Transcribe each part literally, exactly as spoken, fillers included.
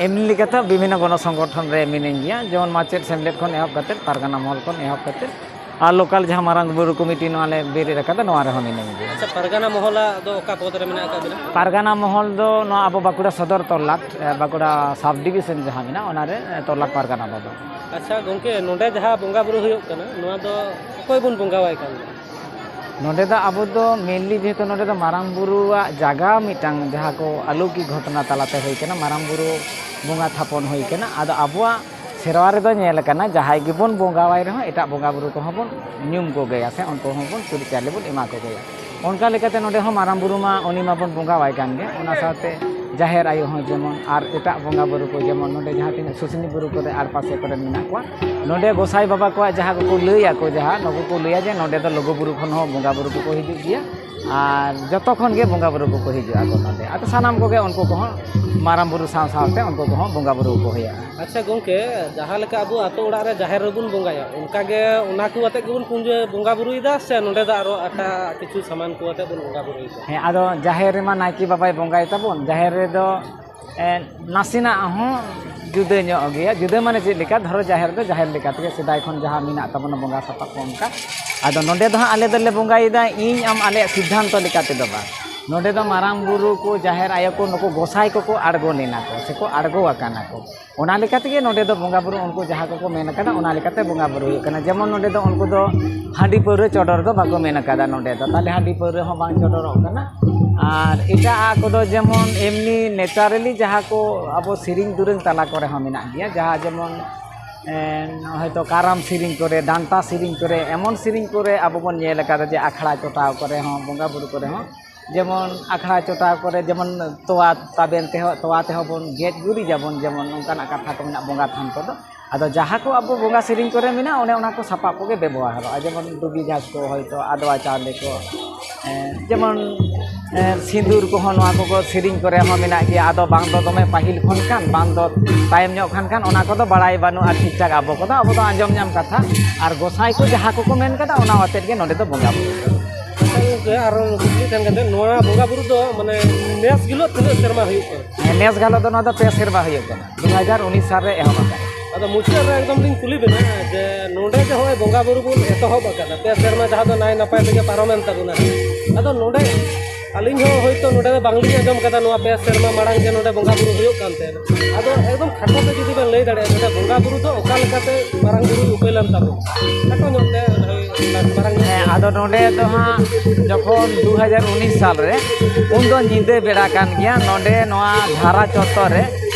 ᱮᱢᱱᱤ ᱞᱮᱠᱟᱛᱮ ᱵᱤᱵᱷᱤᱱᱱᱚ ᱜᱚᱱᱚ ᱥᱚᱝᱜᱚᱴᱷᱚᱱ ᱨᱮ ᱢᱤᱱᱟᱹᱧ ᱜᱮᱭᱟ, ᱡᱮᱢᱚᱱ ᱢᱟᱪᱮᱫ ᱥᱮᱢᱞᱮᱫ ᱠᱷᱚᱱ ᱮᱦᱚᱵ ᱠᱟᱛᱮ, ᱯᱟᱨᱜᱟᱱᱟ ᱢᱚᱦᱚᱞ ᱠᱷᱚᱱ ᱮᱦᱚᱵ ᱠᱟᱛᱮ, ᱟᱨ ᱞᱳᱠᱟᱞ ᱡᱟᱦᱟᱸ ᱢᱟᱨᱟᱝ ᱵᱩᱨᱩ ᱠᱚᱢᱤᱴᱤ ᱱᱚᱣᱟ ᱞᱮ ᱵᱮᱨᱮᱫ ᱟᱠᱟᱫᱟ, ᱱᱚᱣᱟ ᱨᱮᱦᱚᱸ ᱢᱤᱱᱟᱹᱧ ᱜᱮᱭᱟ᱾ ᱟᱪᱪᱷᱟ, ᱯᱟᱨᱜᱟᱱᱟ ᱢᱚᱦᱚᱞᱟᱜ ᱫᱚ ᱚᱠᱟ ᱯᱚᱫᱽ ᱨᱮ ᱢᱮᱱᱟᱜ ᱟᱠᱟᱫ ᱵᱤᱱᱟ? ᱯᱟᱨᱜᱟᱱᱟ ᱢᱚᱦᱚᱞ ᱫᱚ ᱱᱚᱣᱟ ᱟᱵᱚ ᱵᱟᱸᱠᱩᱲᱟ ᱥᱚᱫᱚᱨ ᱛᱚᱞᱞᱟᱴ, ᱮ, ᱵᱟᱸᱠᱩᱲᱟ ᱥᱟᱵ ᱰᱤᱵᱤᱥᱚᱱ ᱡᱟᱦᱟᱸ ᱢᱮᱱᱟᱜᱼᱟ, ᱚᱱᱟᱨᱮ, ᱮ, ᱛᱚᱞᱞᱟᱴ ᱯᱟᱨᱜᱟᱱᱟ ᱵᱟᱵᱟ᱾ ᱟᱪᱪᱷᱟ ᱜᱚᱢᱠᱮ, ᱱᱚᱰᱮ ᱡᱟᱦᱟᱸ ᱵᱚᱸᱜᱟ ᱵᱩᱨᱩ ᱦᱩᱭᱩᱜ ᱠᱟᱱᱟ, ᱱᱚᱣᱟ ᱫᱚ ᱚᱠᱚᱭ ᱵᱚᱱ ᱵᱚᱸᱜᱟᱣᱟᱭ ᱠᱟᱱᱟ? ᱱᱚᱰᱮ ᱫᱚ ᱟᱵᱚ ᱫᱚ mainly ᱡᱮᱦᱮᱛᱩ ᱱᱚᱰᱮ ᱫᱚ ᱢᱟᱨᱟᱝ ᱵᱩᱨᱩᱣᱟᱜ ᱡᱟᱭᱜᱟ ᱢᱤᱫᱴᱟᱝ, ᱡᱟᱦᱟᱸ ᱠᱚ ᱟᱞᱚᱠᱤᱠ ᱜᱷᱚᱴᱚᱱᱟ ᱛᱟᱞᱟᱛᱮ ᱦᱩᱭ ᱠᱟᱱᱟ, ᱢᱟᱨᱟᱝ ᱵᱩᱨᱩ ᱵᱚᱸᱜᱟ ᱛᱷᱟᱯᱚᱱ ᱦᱩᱭ ᱠᱟᱱᱟ᱾ ᱟᱫᱚ ᱟᱵᱚᱣᱟᱜ ᱥᱮᱨᱣᱟ ᱨᱮᱫᱚ ᱧᱮᱞ ᱟᱠᱟᱱᱟ, ᱡᱟᱦᱟᱸᱭ ᱜᱮᱵᱚᱱ ᱵᱚᱸᱜᱟᱣᱟᱭ ᱨᱮᱦᱚᱸ ᱮᱴᱟᱜ ᱵᱚᱸᱜᱟ ᱵᱩᱨᱩ ᱠᱚᱦᱚᱸ ᱵᱚᱱ ᱧᱩᱢ ᱠᱚᱜᱮᱭᱟ ᱥᱮ ᱩᱱᱠᱩ ᱦᱚᱸ ᱵᱚᱱ ᱪᱩᱨᱤ ᱪᱟᱣᱞᱮ ᱵᱚᱱ ᱮᱢᱟ ᱠᱚᱜᱮᱭᱟ᱾ ᱚᱱᱠᱟ ᱞᱮᱠᱟᱛᱮ ᱱᱚᱰᱮ ᱦᱚᱸ ᱢᱟᱨᱟᱝ ᱵᱩᱨᱩ ᱢᱟ ᱩᱱᱤ ᱢᱟᱵᱚᱱ ᱵᱚᱸᱜᱟᱣᱟᱭ ᱠᱟᱱ ᱜᱮ, ᱚᱱᱟ ᱥᱟᱶᱛᱮ ᱡᱟᱦᱮᱨ ᱟᱭᱳ ᱦᱚᱸ ᱡᱮᱢᱚᱱ, ᱟᱨ ᱮᱴᱟᱜ ᱵᱚᱸᱜᱟ ᱵᱩᱨᱩ ᱠᱚ ᱡᱮᱢᱚᱱ ᱱᱚᱰᱮ ᱡᱟᱦᱟᱸ ᱛᱤᱱᱟᱹᱜ ᱥᱩᱥᱱᱤ ᱵᱩᱨᱩ ᱠᱚᱨᱮ ᱟᱲᱯᱟᱥᱮ ᱠᱚᱨᱮ ᱢᱮᱱᱟᱜ ᱠᱚᱣᱟ, ᱱᱚᱰᱮ ᱜᱚᱸᱥᱟᱭ ᱵᱟᱵᱟ ᱠᱚᱣᱟᱜ ᱡᱟᱦᱟᱸ ᱠᱚᱠᱚ ᱞᱟᱹᱭ ᱟᱠᱚ, ᱡᱟᱦᱟᱸ ᱱᱩᱠᱩ ᱠᱚ ᱞᱟᱹᱭᱟ ᱡᱮ ᱱᱚᱰᱮ ᱫᱚ ᱞᱩᱜᱩ ᱵᱩᱨᱩ ᱠᱷᱚᱱ ᱦᱚᱸ ᱵᱚᱸᱜᱟ ᱵᱩᱨᱩ ᱠᱚᱠᱚ ᱦᱤᱡᱩᱜ ᱜᱮᱭᱟ, ᱟᱨ ᱡᱚᱛᱚ ᱠᱷᱚᱱ ᱜᱮ ᱵᱚᱸᱜᱟ ᱵᱩᱨᱩ ᱠᱚᱠᱚ ᱦᱤᱡᱩᱜᱼᱟ ᱠᱚ ᱱᱚᱰᱮ᱾ ᱟᱫᱚ ᱥᱟᱱᱟᱢ ᱠᱚᱜᱮ ᱩᱱᱠᱩ ᱠᱚᱦᱚᱸ ᱢᱟᱨᱟᱝ ᱵᱩᱨᱩ ᱥᱟᱶ ᱥᱟᱶᱛᱮ ᱩᱱᱠᱩ ᱠᱚᱦᱚᱸ ᱵᱚᱸᱜᱟ ᱵᱩᱨᱩ ᱠᱚ ᱦᱩᱭᱩᱜᱼᱟ᱾ ᱟᱪᱪᱷᱟ ᱜᱚᱢᱠᱮ, ᱡᱟᱦᱟᱸ ᱞᱮᱠᱟ ᱟᱵᱚ ᱟᱛᱳ ᱚᱲᱟᱜ ᱨᱮ ᱡᱟᱦᱮᱨ ᱨᱮᱵᱚᱱ ᱵᱚᱸᱜᱟᱭᱟ, ᱚᱱᱠᱟ ᱜᱮ ᱚᱱᱟ ᱠᱚ ᱟᱛᱮᱫ ᱜᱮᱵᱚᱱ ᱯᱩᱡᱟᱹ ᱵᱚᱸᱜᱟ ᱵᱩᱨᱩᱭᱮᱫᱟ ᱥᱮ ᱱᱚᱰᱮ ᱫᱚ ᱟᱨᱚ ᱮᱴᱟᱜ ᱠᱤᱪᱷᱩ ᱥᱟᱢᱟᱱ ᱠᱚ ᱟᱛᱮᱫ ᱵᱚᱱ ᱵᱚᱸᱜᱟ ᱵᱩᱨᱩᱭᱮᱫᱟ? ᱦᱮᱸ, ᱟᱫᱚ ᱡᱟᱦᱮᱨ ᱨᱮᱢᱟ ᱱᱟᱭᱠᱮ ᱵᱟᱵᱟᱭ ᱵᱚᱸᱜᱟᱭ ᱛᱟᱵᱚᱱ, ᱡᱟᱦᱮᱨ ᱨᱮᱫᱚ ᱮ, ᱱᱟᱥᱮᱱᱟᱜ ᱦᱚᱸ ᱡᱩᱫᱟᱹ ᱧᱚᱜ ᱜᱮᱭᱟ᱾ ᱡᱩᱫᱟᱹ ᱢᱟᱱᱮ ᱪᱮᱫ ᱞᱮᱠᱟ? ᱫᱷᱚᱨᱚ ᱡᱟᱦᱮᱨ ᱫᱚ ᱡᱟᱦᱮᱨ ᱞᱮᱠᱟ ᱛᱮᱜᱮ ᱥᱮᱫᱟᱭ ᱠᱷᱚᱱ ᱡᱟᱦᱟᱸ ᱢᱮᱱᱟᱜ ᱛᱟᱵᱚᱱᱟ ᱵᱚᱸᱜᱟ ᱥᱟᱯᱟᱵ ᱠᱚ ᱚᱱᱠᱟ᱾ ᱟᱫᱚ ᱱᱚᱰᱮ ᱫᱚ ᱦᱟᱸᱜ ᱟᱞᱮ ᱫᱚᱞᱮ ᱵᱚᱸᱜᱟᱭᱮᱫᱟ ᱤᱧ ᱟᱢ ᱟᱞᱮᱭᱟᱜ ᱥᱤᱫᱽᱫᱷᱟᱱᱛᱚ ᱞᱮᱠᱟ ᱛᱮᱫᱚ ᱵᱟᱝ᱾ ᱱᱚᱰᱮ ᱫᱚ ᱢᱟᱨᱟᱝ ᱵᱩᱨᱩ ᱠᱚ, ᱡᱟᱦᱮᱨ ᱟᱭᱳ ᱠᱚ, ᱱᱩᱠᱩ ᱜᱚᱸᱥᱟᱭ ᱠᱚᱠᱚ ᱟᱬᱜᱚ ᱞᱮᱱᱟ ᱠᱚ ᱥᱮᱠᱚ ᱟᱬᱜᱚ ᱟᱠᱟᱱᱟ ᱠᱚ᱾ ᱚᱱᱟ ᱞᱮᱠᱟ ᱛᱮᱜᱮ ᱱᱚᱰᱮ ᱫᱚ ᱵᱚᱸᱜᱟ ᱵᱩᱨᱩ ᱩᱱᱠᱩ ᱡᱟᱦᱟᱸ ᱠᱚᱠᱚ ᱢᱮᱱ ᱟᱠᱟᱫᱟ, ᱚᱱᱟ ᱞᱮᱠᱟᱛᱮ ᱵᱚᱸᱜᱟ ᱵᱩᱨᱩ ᱦᱩᱭᱩᱜ ᱠᱟᱱᱟ᱾ ᱡᱮᱢᱚᱱ ᱱᱚᱰᱮ ᱫᱚ ᱩᱱᱠᱩ ᱫᱚ ᱦᱟᱺᱰᱤ ᱯᱟᱹᱣᱨᱟᱹ ᱪᱚᱰᱚᱨ ᱫᱚ ᱵᱟᱠᱚ ᱢᱮᱱ ᱟᱠᱟᱫᱟ ᱱᱚᱰᱮ ᱫᱚ, ᱛᱟᱦᱚᱞᱮ ᱦᱟᱺᱰᱤ ᱯᱟᱹᱣᱨᱟᱹ ᱦᱚᱸ ᱵᱟᱝ ᱪᱚᱰᱚᱨᱚᱜ ᱠᱟᱱᱟ᱾ ᱟᱨ ᱮᱴᱟᱜ ᱟᱜ ᱠᱚᱫᱚ ᱡᱮᱢᱚᱱ ᱮᱢᱱᱤ naturally ᱡᱟᱦᱟᱸ ᱠᱚ ᱟᱵᱚ ᱥᱮᱨᱮᱧ ᱫᱩᱨᱟᱹᱝ ᱛᱟᱞᱟ ᱠᱚᱨᱮ ᱦᱚᱸ ᱢᱮᱱᱟᱜ ᱜᱮᱭᱟ, ᱡᱟᱦᱟᱸ ᱡᱮᱢᱚᱱ ᱮᱸ, ᱦᱚᱭᱛᱳ ᱠᱟᱨᱟᱢ ᱥᱮᱨᱮᱧ ᱠᱚᱨᱮ, ᱰᱟᱱᱴᱟ ᱥᱮᱨᱮᱧ ᱠᱚᱨᱮ, ᱮᱢᱚᱱ ᱥᱮᱨᱮᱧ ᱠᱚᱨᱮ ᱟᱵᱚ ᱵᱚᱱ ᱧᱮᱞ ᱟᱠᱟᱫᱟ ᱡᱮ ᱟᱠᱷᱲᱟ ᱪᱚᱴᱟᱣ ᱠᱚᱨᱮ ᱦᱚᱸ, ᱵᱚᱸᱜᱟ ᱵᱩᱨᱩ ᱠᱚᱨᱮ ᱦᱚᱸ, ᱡᱮᱢᱚᱱ ᱟᱠᱷᱲᱟ ᱪᱚᱴᱟᱣ ᱠᱚᱨᱮ ᱡᱮᱢᱚᱱ ᱛᱚᱣᱟ ᱛᱟᱵᱮᱱ ᱛᱮᱦᱚᱸ, ᱛᱚᱣᱟ ᱛᱮᱦᱚᱸ ᱵᱚᱱ ᱜᱮᱡ ᱜᱩᱨᱤᱡᱟᱵᱚᱱ, ᱡᱮᱢᱚᱱ ᱚᱱᱠᱟᱱᱟᱜ ᱠᱟᱛᱷᱟ ᱠᱚ ᱢᱮᱱᱟᱜᱼᱟ ᱵᱚᱸᱜᱟ ᱛᱷᱟᱱ ᱠᱚᱫᱚ᱾ ᱟᱫᱚ ᱡᱟᱦᱟᱸ ᱠᱚ ᱟᱵᱚ ᱵᱚᱸᱜᱟ ᱥᱮᱨᱮᱧ ᱠᱚᱨᱮ ᱢᱮᱱᱟᱜᱼᱟ, ᱚᱱᱮ ᱚᱱᱟ ᱠᱚ ᱥᱟᱯᱟᱵ ᱠᱚᱜᱮ ᱵᱮᱵᱚᱦᱟᱨᱚᱜᱼᱟ, ᱡᱮᱢᱚᱱ ᱫᱷᱩᱵᱤ ᱜᱷᱟᱥ ᱠᱚ, ᱦᱚᱭᱛᱳ ᱟᱫᱽᱣᱟ ᱪᱟᱣᱞᱮ ᱠᱚ, ᱮᱸ, ᱡᱮᱢᱚᱱ, ᱮᱸ, ᱥᱤᱸᱫᱩᱨ ᱠᱚᱦᱚᱸ ᱱᱚᱣᱟ ᱠᱚᱠᱚ ᱥᱮᱨᱮᱧ ᱠᱚᱨᱮ ᱦᱚᱸ ᱢᱮᱱᱟᱜ ᱜᱮᱭᱟ᱾ ᱟᱫᱚ ᱵᱟᱝ ᱫᱚ ᱫᱚᱢᱮ ᱯᱟᱹᱦᱤᱞ ᱠᱷᱚᱱ ᱠᱟᱱ, ᱵᱟᱝ ᱫᱚ ᱛᱟᱭᱚᱢ ᱧᱚᱜ ᱠᱷᱟᱱ ᱠᱷᱟᱱ, ᱚᱱᱟ ᱠᱚᱫᱚ ᱵᱟᱲᱟᱭ ᱵᱟᱹᱱᱩᱜᱼᱟ ᱴᱷᱤᱠ ᱴᱷᱟᱠ ᱟᱵᱚ ᱠᱚᱫᱚ, ᱟᱵᱚ ᱫᱚ ᱟᱸᱡᱚᱢ ᱧᱟᱢ ᱠᱟᱛᱷᱟ᱾ ᱟᱨ ᱜᱚᱸᱥᱟᱭ ᱠᱚ ᱡᱟᱦᱟᱸ ᱠᱚᱠᱚ ᱢᱮᱱ ᱠᱟᱫᱟ, ᱚᱱᱟ ᱟᱛᱮᱫ ᱜᱮ ᱱᱚᱰᱮ ᱫᱚ ᱵᱚᱸᱜᱟ ᱵᱩᱨᱩ ᱫᱚ᱾ ᱟᱨ ᱠᱩᱠᱞᱤ ᱛᱟᱦᱮᱱ ᱠᱟᱱ ᱛᱟᱦᱮᱸᱫ, ᱱᱚᱣᱟ ᱵᱚᱸᱜᱟ ᱵᱩᱨᱩ ᱫᱚ ᱢᱟᱱᱮ ᱱᱮᱥ ᱜᱤᱞᱳᱜ ᱛᱤᱱᱟᱹᱜ ᱥᱮᱨᱢᱟ ᱦᱩᱭᱩᱜ ᱠᱟᱱᱟ? ᱦᱮᱸ, ᱱᱮᱥ ᱜᱟᱞᱚᱜ ᱫᱚ ᱱᱚᱣᱟ ᱫᱚ ᱯᱮ ᱥᱮᱨᱢᱟ ᱦᱩᱭᱩᱜ ᱠᱟᱱᱟ, ᱫᱩ ᱦᱟᱡᱟᱨ ᱩᱱᱤᱥ ᱥᱟᱞ ᱨᱮ ᱮᱦᱚᱵ ᱟᱠᱟᱱᱟ᱾ ᱟᱫᱚ ᱢᱩᱪᱟᱹᱫ ᱨᱮ ᱮᱠᱫᱚᱢ ᱞᱤᱧ ᱠᱩᱞᱤ ᱵᱮᱱᱟ ᱡᱮ ᱱᱚᱰᱮ ᱡᱮ ᱦᱚᱸᱜᱼᱚᱭ ᱵᱚᱸᱜᱟ ᱵᱩᱨᱩ ᱵᱚᱱ ᱮᱛᱚᱦᱚᱵ ᱟᱠᱟᱫᱟ ᱯᱮ ᱥᱮᱨᱢᱟ, ᱡᱟᱦᱟᱸ ᱫᱚ ᱱᱟᱭ ᱱᱟᱯᱟᱭ ᱛᱮᱜᱮ ᱯᱟᱨᱚᱢᱮᱱ ᱛᱟᱵᱚᱱᱟ, ᱟᱫᱚ ᱱᱚᱰᱮ ᱟᱹᱞᱤᱧ ᱦᱚᱸ ᱦᱳᱭᱛᱳ ᱱᱚᱰᱮ ᱫᱚ ᱵᱟᱝᱞᱤᱧ ᱟᱸᱡᱚᱢ ᱠᱟᱫᱟ ᱱᱚᱣᱟ ᱯᱮ ᱥᱮᱨᱢᱟ ᱢᱟᱲᱟᱝ ᱡᱮ ᱱᱚᱰᱮ ᱵᱚᱸᱜᱟ ᱵᱩᱨᱩ ᱦᱩᱭᱩᱜ ᱠᱟᱱ ᱛᱟᱦᱮᱸᱫ᱾ ᱟᱫᱚ ᱮᱠᱫᱚᱢ ᱠᱷᱟᱴᱚ ᱛᱮ ᱡᱩᱫᱤ ᱵᱮᱱ ᱞᱟᱹᱭ ᱫᱟᱲᱮᱭᱟᱜᱼᱟ, ᱱᱚᱰᱮ ᱵᱚᱸᱜᱟ ᱵᱩᱨᱩ ᱫᱚ ᱚᱠᱟ ᱞᱮᱠᱟᱛᱮ ᱢᱟᱨᱟᱝ ᱵᱩᱨᱩᱭ ᱩᱯᱮᱞ ᱞᱮᱱ ᱛᱟᱵᱚᱱᱟ? ᱠᱷᱟᱴᱚ ᱧᱚᱜ ᱛᱮ, ᱦᱳᱭ, ᱢᱟᱨᱟᱝ ᱧᱚᱜ ᱦᱮᱸ, ᱛᱮ᱾ ᱟᱫᱚ ᱱᱚᱰᱮ ᱫᱚ ᱦᱟᱸᱜ ᱡᱚᱠᱷᱚᱱ ᱫᱩ ᱦᱟᱡᱟᱨ ᱩᱱᱤᱥ ᱥᱟᱞ ᱨᱮ, ᱩᱱ ᱫᱚ ᱧᱤᱫᱟᱹ ᱵᱮᱲᱟ ᱠᱟᱱ ᱜᱮᱭᱟ᱾ ᱱᱚᱰᱮ ᱱᱚᱣᱟ ᱫᱷᱟᱨᱟ ᱪᱚᱛᱛᱚᱨ ᱨᱮ,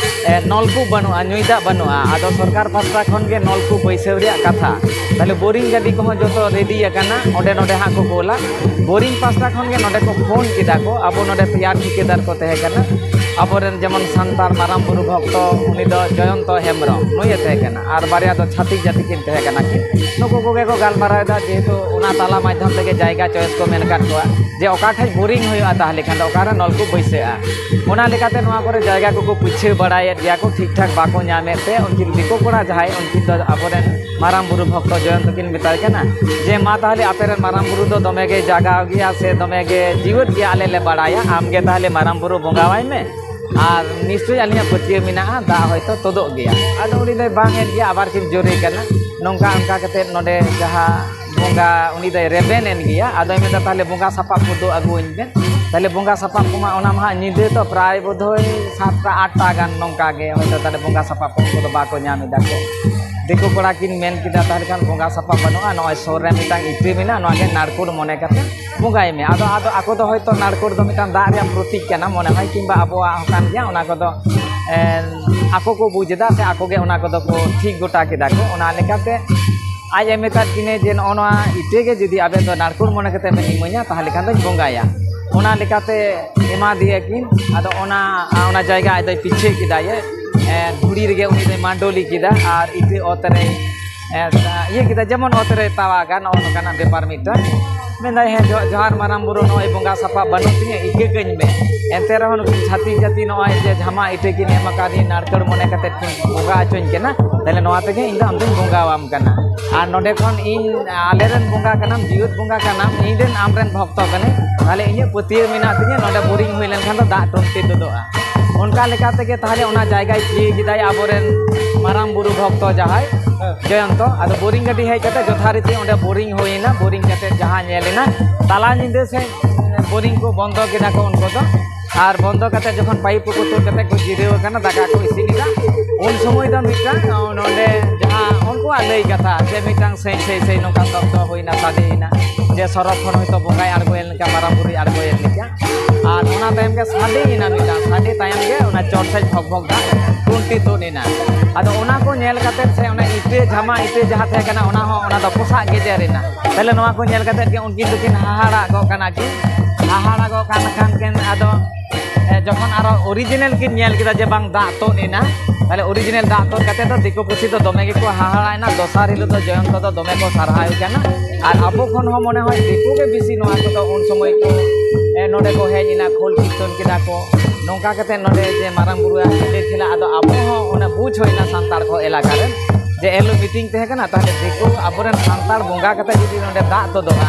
ᱮ, ᱱᱚᱞᱠᱩᱯ ᱵᱟᱹᱱᱩᱜᱼᱟ, ᱧᱩᱭ ᱫᱟᱜ ᱵᱟᱹᱱᱩᱜᱼᱟ᱾ ᱟᱫᱚ ᱥᱚᱨᱠᱟᱨ ᱯᱟᱥᱴᱟ ᱠᱷᱚᱱ ᱜᱮ ᱱᱚᱞᱠᱩᱯ ᱵᱟᱹᱭᱥᱟᱹᱣ ᱨᱮᱭᱟᱜ ᱠᱟᱛᱷᱟ᱾ ᱛᱟᱦᱞᱮ ᱵᱳᱨᱤᱝ ᱜᱟᱹᱰᱤ ᱠᱚᱦᱚᱸ ᱡᱚᱛᱚ ᱨᱮᱰᱤ ᱟᱠᱟᱱᱟ, ᱚᱸᱰᱮ ᱱᱚᱰᱮ ᱦᱟᱸᱜ ᱠᱚ ᱠᱳᱞᱟ᱾ ᱵᱳᱨᱤᱝ ᱯᱟᱥᱴᱟ ᱠᱷᱚᱱ ᱜᱮ ᱱᱚᱰᱮ ᱠᱚ ᱯᱷᱳᱱ ᱠᱮᱫᱟ ᱠᱚ, ᱟᱵᱚ ᱱᱚᱰᱮ ᱛᱮᱭᱟᱨ ᱴᱷᱤᱠᱟᱹᱫᱟᱨ ᱠᱚ ᱛᱟᱦᱮᱸ ᱠᱟᱱᱟ᱾ ᱟᱵᱚᱨᱮᱱ ᱡᱮᱢᱚᱱ ᱥᱟᱱᱛᱟᱲ ᱢᱟᱨᱟᱝ ᱵᱩᱨᱩ ᱵᱷᱚᱠᱛᱚ, ᱩᱱᱤ ᱫᱚ ᱡᱚᱭᱚᱱᱛᱚ ᱦᱮᱢᱵᱨᱚᱢ, ᱱᱩᱭᱮ ᱛᱟᱦᱮᱸ ᱠᱟᱱᱟ, ᱟᱨ ᱵᱟᱨᱭᱟ ᱫᱚ ᱪᱷᱟᱹᱛᱤᱠ ᱡᱟᱹᱛᱤ ᱠᱤᱱ ᱛᱟᱦᱮᱸ ᱠᱟᱱᱟ ᱠᱤᱱ᱾ ᱱᱩᱠᱩ ᱠᱚᱜᱮ ᱠᱚ ᱜᱟᱞᱢᱟᱨᱟᱣ ᱮᱫᱟ, ᱡᱮᱦᱮᱛᱩ ᱚᱱᱟ ᱛᱟᱞᱟ ᱢᱟᱫᱽᱫᱷᱚᱢ ᱛᱮᱜᱮ ᱡᱟᱭᱜᱟ ᱪᱚᱭᱮᱥ ᱠᱚ ᱢᱮᱱ ᱟᱠᱟᱫ ᱠᱚᱣᱟ, ᱡᱮ ᱚᱠᱟ ᱴᱷᱮᱡ ᱵᱳᱨᱤᱝ ᱦᱩᱭᱩᱜᱼᱟ, ᱛᱟᱦᱞᱮ ᱠᱷᱟᱱ ᱫᱚ ᱚᱠᱟᱨᱮ ᱱᱚᱞᱠᱩᱯ ᱵᱟᱹᱭᱥᱟᱹᱜᱼᱟ᱾ ᱚᱱᱟ ᱞᱮᱠᱟᱛᱮ ᱱᱚᱣᱟ ᱠᱚᱨᱮ ᱡᱟᱭᱜᱟ ᱠᱚᱠᱚ ᱯᱩᱪᱷᱟᱹ ᱵᱟᱲᱟᱭᱮᱫ ᱜᱮᱭᱟ ᱠᱚ, ᱴᱷᱤᱠ ᱴᱷᱟᱠ ᱵᱟᱠᱚ ᱧᱟᱢᱮᱫ ᱛᱮ ᱩᱱᱠᱤᱱ ᱫᱤᱠᱩ ᱠᱚᱲᱟ ᱡᱟᱦᱟᱸᱭ, ᱩᱱᱠᱤᱱ ᱫᱚ ᱟᱵᱚᱨᱮᱱ ᱢᱟᱨᱟᱝ ᱵᱩᱨᱩ ᱵᱷᱚᱠᱛᱚ ᱡᱚᱭᱚᱱᱛᱚ ᱠᱤᱱ ᱢᱮᱛᱟᱭ ᱠᱟᱱᱟ ᱡᱮ, "ᱢᱟ ᱛᱟᱦᱞᱮ ᱟᱯᱮ ᱨᱮᱱ ᱢᱟᱨᱟᱝ ᱵᱩᱨᱩ ᱫᱚ ᱫᱚᱢᱮ ᱜᱮ ᱡᱟᱜᱟᱣ ᱜᱮᱭᱟ ᱥᱮ ᱫᱚᱢᱮ ᱜᱮ ᱡᱤᱣᱮᱫ ᱜᱮᱭᱟ, ᱟᱞᱮ ᱞᱮ ᱵᱟᱲᱟᱭᱟ, ᱟᱢ ᱜᱮ ᱛᱟᱦᱞᱮ ᱢᱟᱨᱟᱝ ᱵᱩᱨᱩ ᱵᱚᱸᱜᱟᱣᱟᱭ ᱢᱮ, ᱟᱨ ᱱᱤᱥᱪᱳᱭ ᱟᱹᱞᱤᱧᱟᱜ ᱯᱟᱹᱛᱭᱟᱹᱣ ᱢᱮᱱᱟᱜᱼᱟ, ᱫᱟᱜ ᱦᱚᱭᱛᱳ ᱛᱩᱫᱩᱜ ᱜᱮᱭᱟ᱾" ᱟᱫᱚ ᱩᱱᱤ ᱫᱚᱭ ᱵᱟᱝ ᱮᱫ ᱜᱮᱭᱟ, ᱟᱵᱟᱨ ᱠᱤᱱ ᱡᱳᱨᱮ ᱠᱟᱱᱟ᱾ ᱱᱚᱝᱠᱟ ᱚᱱᱠᱟ ᱠᱟᱛᱮᱫ ᱱᱚᱰᱮ ᱡᱟᱦᱟᱸ ᱵᱚᱸᱜᱟ, ᱩᱱᱤ ᱫᱚᱭ ᱨᱮᱵᱮᱱ ᱮᱱ ᱜᱮᱭᱟ᱾ ᱟᱫᱚᱭ ᱢᱮᱱᱫᱟ, "ᱛᱟᱦᱞᱮ ᱵᱚᱸᱜᱟ ᱥᱟᱯᱟᱵ ᱠᱚ ᱩᱫᱩᱜ ᱟᱹᱜᱩᱣᱟᱹᱧ ᱵᱮᱱ᱾" ᱛᱟᱦᱞᱮ ᱵᱚᱸᱜᱟ ᱥᱟᱯᱟᱵ ᱠᱚᱢᱟ ᱚᱱᱟ ᱢᱟ ᱦᱟᱸᱜ ᱧᱤᱫᱟᱹ ᱛᱚ, ᱯᱨᱟᱭ ᱵᱳᱫᱷᱚᱭ ᱥᱟᱛᱴᱟ ᱟᱴᱴᱟ ᱜᱟᱱ ᱱᱚᱝᱠᱟ ᱜᱮ ᱦᱚᱭᱛᱳ, ᱛᱟᱦᱞᱮ ᱵᱚᱸᱜᱟ ᱥᱟᱯᱟᱵ ᱠᱚ ᱩᱱᱠᱩ ᱫᱚ ᱵᱟᱠᱚ ᱧᱟᱢ ᱮᱫᱟ ᱠᱚ᱾ ᱫᱤᱠᱩ ᱠᱚᱲᱟ ᱠᱤᱱ ᱢᱮᱱ ᱠᱮᱫᱟ, "ᱛᱟᱦᱞᱮ ᱠᱷᱟᱱ ᱵᱚᱸᱜᱟ ᱥᱟᱯᱟᱵ ᱵᱟᱹᱱᱩᱜᱼᱟ, ᱱᱚᱜᱼᱚᱭ ᱥᱩᱨ ᱨᱮ ᱢᱤᱫᱴᱟᱝ ᱤᱴᱟᱹ ᱢᱮᱱᱟᱜᱼᱟ, ᱱᱚᱣᱟ ᱜᱮ ᱱᱟᱲᱠᱳᱞ ᱢᱚᱱᱮ ᱠᱟᱛᱮ ᱵᱚᱸᱜᱟᱭ ᱢᱮ᱾" ᱟᱫᱚ, ᱟᱫᱚ ᱟᱠᱚ ᱫᱚ ᱦᱚᱭᱛᱳ ᱱᱟᱲᱠᱳᱞ ᱫᱚ ᱢᱤᱫᱴᱟᱝ ᱫᱟᱜ ᱨᱮᱭᱟᱜ ᱯᱨᱚᱛᱤᱠ ᱠᱟᱱᱟ ᱢᱚᱱᱮ ᱦᱚᱭ, ᱠᱤᱝᱵᱟ ᱟᱵᱚᱣᱟᱜ ᱦᱚᱸ ᱠᱟᱱ ᱜᱮᱭᱟ, ᱚᱱᱟ ᱠᱚᱫᱚ, ᱮ, ᱟᱠᱚ ᱠᱚ ᱵᱩᱡᱽ ᱮᱫᱟ ᱥᱮ ᱟᱠᱚ ᱜᱮ ᱚᱱᱟ ᱠᱚᱫᱚ ᱠᱚ ᱴᱷᱤᱠ ᱜᱚᱴᱟ ᱠᱮᱫᱟ ᱠᱚ᱾ ᱚᱱᱟ ᱞᱮᱠᱟᱛᱮ ᱟᱡ ᱮ ᱢᱮᱛᱟᱫ ᱠᱤᱱᱟᱹ ᱡᱮ, "ᱱᱚᱜᱼᱚ ᱱᱚᱣᱟ ᱤᱴᱟᱹ ᱜᱮ ᱡᱩᱫᱤ ᱟᱵᱮᱱ ᱫᱚ ᱱᱟᱲᱠᱳᱞ ᱢᱚᱱᱮ ᱠᱟᱛᱮ ᱵᱮᱱ ᱤᱢᱟᱹᱧᱟ, ᱛᱟᱦᱞᱮ ᱠᱷᱟᱱ ᱫᱚᱧ ᱵᱚᱸᱜᱟᱭᱟ᱾" ᱚᱱᱟ ᱞᱮᱠᱟᱛᱮ ᱮᱢᱟ ᱫᱮᱭᱟ ᱠᱤᱱ᱾ ᱟᱫᱚ ᱚᱱᱟ, ᱚᱱᱟ ᱡᱟᱭᱜᱟ ᱟᱡ ᱫᱚᱭ ᱯᱤᱪᱷᱟᱹ ᱠᱮᱫᱟᱭᱮ, ᱮ, ᱫᱷᱩᱲᱤ ᱨᱮᱜᱮ ᱩᱱᱤ ᱫᱚᱭ ᱢᱟᱰᱚᱞᱤ ᱠᱮᱫᱟ ᱟᱨ ᱤᱴᱟᱹ ᱚᱛ ᱨᱮ ᱮ, ᱤᱭᱟᱹ ᱠᱮᱫᱟ, ᱡᱮᱢᱚᱱ ᱚᱛ ᱨᱮ ᱛᱟᱣᱟᱜᱟ, ᱱᱚᱜᱼᱚ ᱱᱚᱝᱠᱟᱱᱟᱜ ᱵᱮᱯᱟᱨ ᱢᱤᱫᱴᱟᱝ᱾ ᱢᱮᱱᱫᱟᱭ, "ᱦᱮᱸ, ᱡᱚ-, ᱡᱚᱦᱟᱨ ᱢᱟᱨᱟᱝ ᱵᱩᱨᱩ, ᱱᱚᱜᱼᱚᱭ ᱵᱚᱸᱜᱟ ᱥᱟᱯᱟᱵ ᱵᱟᱹᱱᱩᱜ ᱛᱤᱧᱟᱹ, ᱤᱠᱟᱹ ᱠᱟᱹᱧ ᱢᱮ᱾" ᱮᱱᱛᱮ ᱨᱮᱦᱚᱸ ᱱᱩᱠᱤᱱ ᱪᱷᱟᱹᱛᱤᱠ ᱡᱟᱹᱛᱤ ᱱᱚᱜᱼᱚᱭ ᱡᱮ ᱡᱷᱟᱢᱟ ᱤᱴᱟᱹ ᱠᱤᱱ ᱮᱢ ᱟᱠᱟᱫᱤᱧ, ᱱᱟᱲᱠᱟᱹᱲ ᱢᱚᱱᱮ ᱠᱟᱛᱮᱫ ᱠᱤᱱ ᱵᱚᱸᱜᱟ ᱦᱚᱪᱚᱧ ᱠᱟᱱᱟ, ᱛᱟᱦᱞᱮ ᱱᱚᱣᱟ ᱛᱮᱜᱮ ᱤᱧ ᱫᱚ ᱟᱢ ᱫᱚᱧ ᱵᱚᱸᱜᱟᱣᱟᱢ ᱠᱟᱱᱟ᱾ ᱟᱨ ᱱᱚᱰᱮ ᱠᱷᱚᱱ ᱤᱧ, ᱟᱞᱮᱨᱮᱱ ᱵᱚᱸᱜᱟ ᱠᱟᱱᱟᱢ, ᱡᱤᱣᱮᱫ ᱵᱚᱸᱜᱟ ᱠᱟᱱᱟᱢ, ᱤᱧ ᱨᱮᱱ ᱟᱢᱨᱮᱱ ᱵᱷᱚᱠᱛᱚ ᱠᱟᱹᱱᱟᱹᱧ, ᱛᱟᱦᱞᱮ ᱤᱧᱟᱹᱜ ᱯᱟᱹᱛᱭᱟᱹᱣ ᱢᱮᱱᱟᱜ ᱛᱤᱧᱟᱹ, ᱱᱚᱰᱮ ᱵᱳᱨᱤᱝ ᱦᱩᱭ ᱞᱮᱱᱠᱷᱟᱱ ᱫᱚ ᱫᱟᱜ ᱴᱩᱱᱴᱤ ᱛᱩᱫᱩᱜᱼᱟ᱾ ᱚᱱᱠᱟ ᱞᱮᱠᱟ ᱛᱮᱜᱮ ᱛᱟᱦᱞᱮ ᱚᱱᱟ ᱡᱟᱭᱜᱟᱭ ᱪᱤᱭᱟᱹ ᱠᱮᱫᱟᱭ ᱟᱵᱚᱨᱮᱱ ᱢᱟᱨᱟᱝ ᱵᱩᱨᱩ ᱵᱷᱚᱠᱛᱚ ᱡᱟᱦᱟᱸᱭ ᱦᱮᱸ᱾ ᱡᱚᱭᱚᱱᱛᱚ᱾ ᱟᱫᱚ ᱵᱳᱨᱤᱝ ᱜᱟᱹᱰᱤ ᱦᱮᱡ ᱠᱟᱛᱮ ᱡᱚᱛᱷᱟᱨᱤᱛᱤ ᱚᱸᱰᱮ ᱵᱳᱨᱤᱝ ᱦᱩᱭᱮᱱᱟ᱾ ᱵᱳᱨᱤᱝ ᱠᱟᱛᱮ ᱡᱟᱦᱟᱸ ᱧᱮᱞ ᱮᱱᱟ, ᱛᱟᱞᱟ ᱧᱤᱫᱟᱹ ᱥᱮᱫ ᱵᱳᱨᱤᱝ ᱠᱚ ᱵᱚᱱᱫᱚ ᱠᱮᱫᱟ ᱠᱚ ᱩᱱᱠᱩ ᱫᱚ᱾ ᱟᱨ ᱵᱚᱱᱫᱚ ᱠᱟᱛᱮ ᱡᱚᱠᱷᱚᱱ ᱯᱟᱭᱤᱯ ᱠᱚᱠᱚ ᱛᱩᱫ ᱠᱟᱛᱮ ᱠᱚ ᱡᱤᱨᱟᱹᱣ ᱟᱠᱟᱱᱟ, ᱫᱟᱠᱟ ᱠᱚ ᱤᱥᱤᱱ ᱮᱫᱟ, ᱩᱱ ᱥᱚᱢᱚᱭ ᱫᱚ ᱢᱤᱫᱴᱟᱝ, ᱚ, ᱱᱚᱰᱮ ᱡᱟᱦᱟᱸ ᱩᱱᱠᱩᱣᱟᱜ ᱞᱟᱹᱭ ᱠᱟᱛᱷᱟ ᱡᱮ ᱢᱤᱫᱴᱟᱝ ᱥᱮᱭ ᱥᱮᱭ ᱥᱮᱭ ᱱᱚᱝᱠᱟ ᱥᱚᱵᱫᱚ ᱦᱩᱭᱱᱟ, ᱥᱟᱰᱮᱭᱮᱱᱟ, ᱡᱮ ᱥᱚᱨᱚᱜ ᱠᱷᱚᱱ ᱦᱚᱭᱛᱳ ᱵᱚᱸᱜᱟᱭ ᱟᱬᱜᱚᱭᱮᱱ ᱞᱮᱠᱟ, ᱢᱟᱨᱟᱝ ᱵᱩᱨᱩᱭ ᱟᱬᱜᱚᱭᱮᱱ ᱞᱮᱠᱟ᱾ ᱟᱨ ᱚᱱᱟ ᱛᱟᱭᱚᱢ ᱜᱮ ᱥᱟᱰᱮᱭᱮᱱᱟ ᱢᱤᱫᱴᱟᱝ, ᱥᱟᱰᱮ ᱛᱟᱭᱚᱢ ᱜᱮ ᱚᱱᱟ ᱪᱚᱴ ᱥᱮᱫ ᱵᱷᱚᱠ ᱵᱷᱚᱠ ᱫᱟᱜ ᱴᱩᱱᱴᱤ ᱛᱩᱫ ᱮᱱᱟ᱾ ᱟᱫᱚ ᱚᱱᱟ ᱠᱚ ᱧᱮᱞ ᱠᱟᱛᱮ ᱥᱮ ᱚᱱᱟ ᱤᱴᱟᱹ, ᱡᱷᱟᱢᱟ ᱤᱴᱟᱹ ᱡᱟᱦᱟᱸ ᱛᱟᱦᱮᱸ ᱠᱟᱱᱟ, ᱚᱱᱟ ᱦᱚᱸ ᱚᱱᱟ ᱫᱚ ᱯᱚᱥᱟᱜ ᱜᱮᱡᱮᱨ ᱮᱱᱟ᱾ ᱛᱟᱦᱞᱮ ᱱᱚᱣᱟ ᱠᱚ ᱧᱮᱞ ᱠᱟᱛᱮ ᱜᱮ ᱩᱱᱠᱤᱱ ᱫᱚᱠᱤᱱ ᱦᱟᱦᱟᱲᱟᱜ ᱜᱚᱜ ᱠᱟᱱᱟ ᱠᱤᱱ᱾ ᱦᱟᱦᱟᱲᱟᱜ ᱜᱚᱜ ᱠᱟᱱ ᱠᱷᱟᱱ ᱠᱤᱱ ᱟᱫᱚ, ᱮ, ᱡᱚᱠᱷᱚᱱ ᱟᱨᱚ ᱚᱨᱤᱡᱤᱱᱟᱞ ᱠᱤᱱ ᱧᱮᱞ ᱠᱮᱫᱟ ᱡᱮ ᱵᱟᱝ, ᱫᱟᱜ ᱛᱩᱫ ᱮᱱᱟ, ᱛᱟᱦᱞᱮ ᱚᱨᱤᱡᱤᱱᱟᱞ ᱫᱟᱜ ᱛᱩᱫ ᱠᱟᱛᱮ ᱫᱚ ᱫᱤᱠᱩ ᱯᱩᱥᱤ ᱫᱚ ᱫᱚᱢᱮ ᱜᱮᱠᱚ ᱦᱟᱦᱟᱲᱟᱭᱮᱱᱟ᱾ ᱫᱚᱥᱟᱨ ᱦᱤᱞᱳᱜ ᱫᱚ ᱡᱚᱭᱚᱱᱛᱚ ᱫᱚ ᱫᱚᱢᱮ ᱠᱚ ᱥᱟᱨᱦᱟᱣ ᱮ ᱠᱟᱱᱟ᱾ ᱟᱨ ᱟᱵᱚ ᱠᱷᱚᱱ ᱦᱚᱸ ᱢᱚᱱᱮ ᱦᱚᱭ ᱫᱤᱠᱩ ᱜᱮ ᱵᱮᱥᱤ ᱱᱚᱣᱟ ᱠᱚᱫᱚ ᱩᱱ ᱥᱚᱢᱚᱭ ᱠᱚ, ᱮ, ᱱᱚᱰᱮ ᱠᱚ ᱦᱮᱡ ᱮᱱᱟ, ᱠᱷᱳᱞ ᱠᱤᱨᱛᱚᱱ ᱠᱮᱫᱟ ᱠᱚ᱾ ᱱᱚᱝᱠᱟ ᱠᱟᱛᱮ ᱱᱚᱰᱮ ᱡᱮ ᱢᱟᱨᱟᱝ ᱵᱩᱨᱩᱣᱟᱜ ᱦᱤᱞᱟᱹ ᱠᱷᱮᱞᱟ, ᱟᱫᱚ ᱟᱵᱚ ᱦᱚᱸ ᱚᱱᱟ ᱵᱩᱡᱽ ᱦᱩᱭᱱᱟ ᱥᱟᱱᱛᱟᱲ ᱠᱚ ᱮᱞᱟᱠᱟ ᱨᱮ ᱡᱮ ᱮᱱᱦᱤᱞᱳᱜ ᱢᱤᱴᱤᱝ ᱛᱟᱦᱮᱸ ᱠᱟᱱᱟ, ᱛᱟᱦᱞᱮ ᱫᱤᱠᱩ ᱟᱵᱚᱨᱮᱱ ᱥᱟᱱᱛᱟᱲ ᱵᱚᱸᱜᱟ ᱠᱟᱛᱮ ᱡᱩᱫᱤ ᱱᱚᱰᱮ ᱫᱟᱜ ᱛᱩᱫᱚᱜᱼᱟ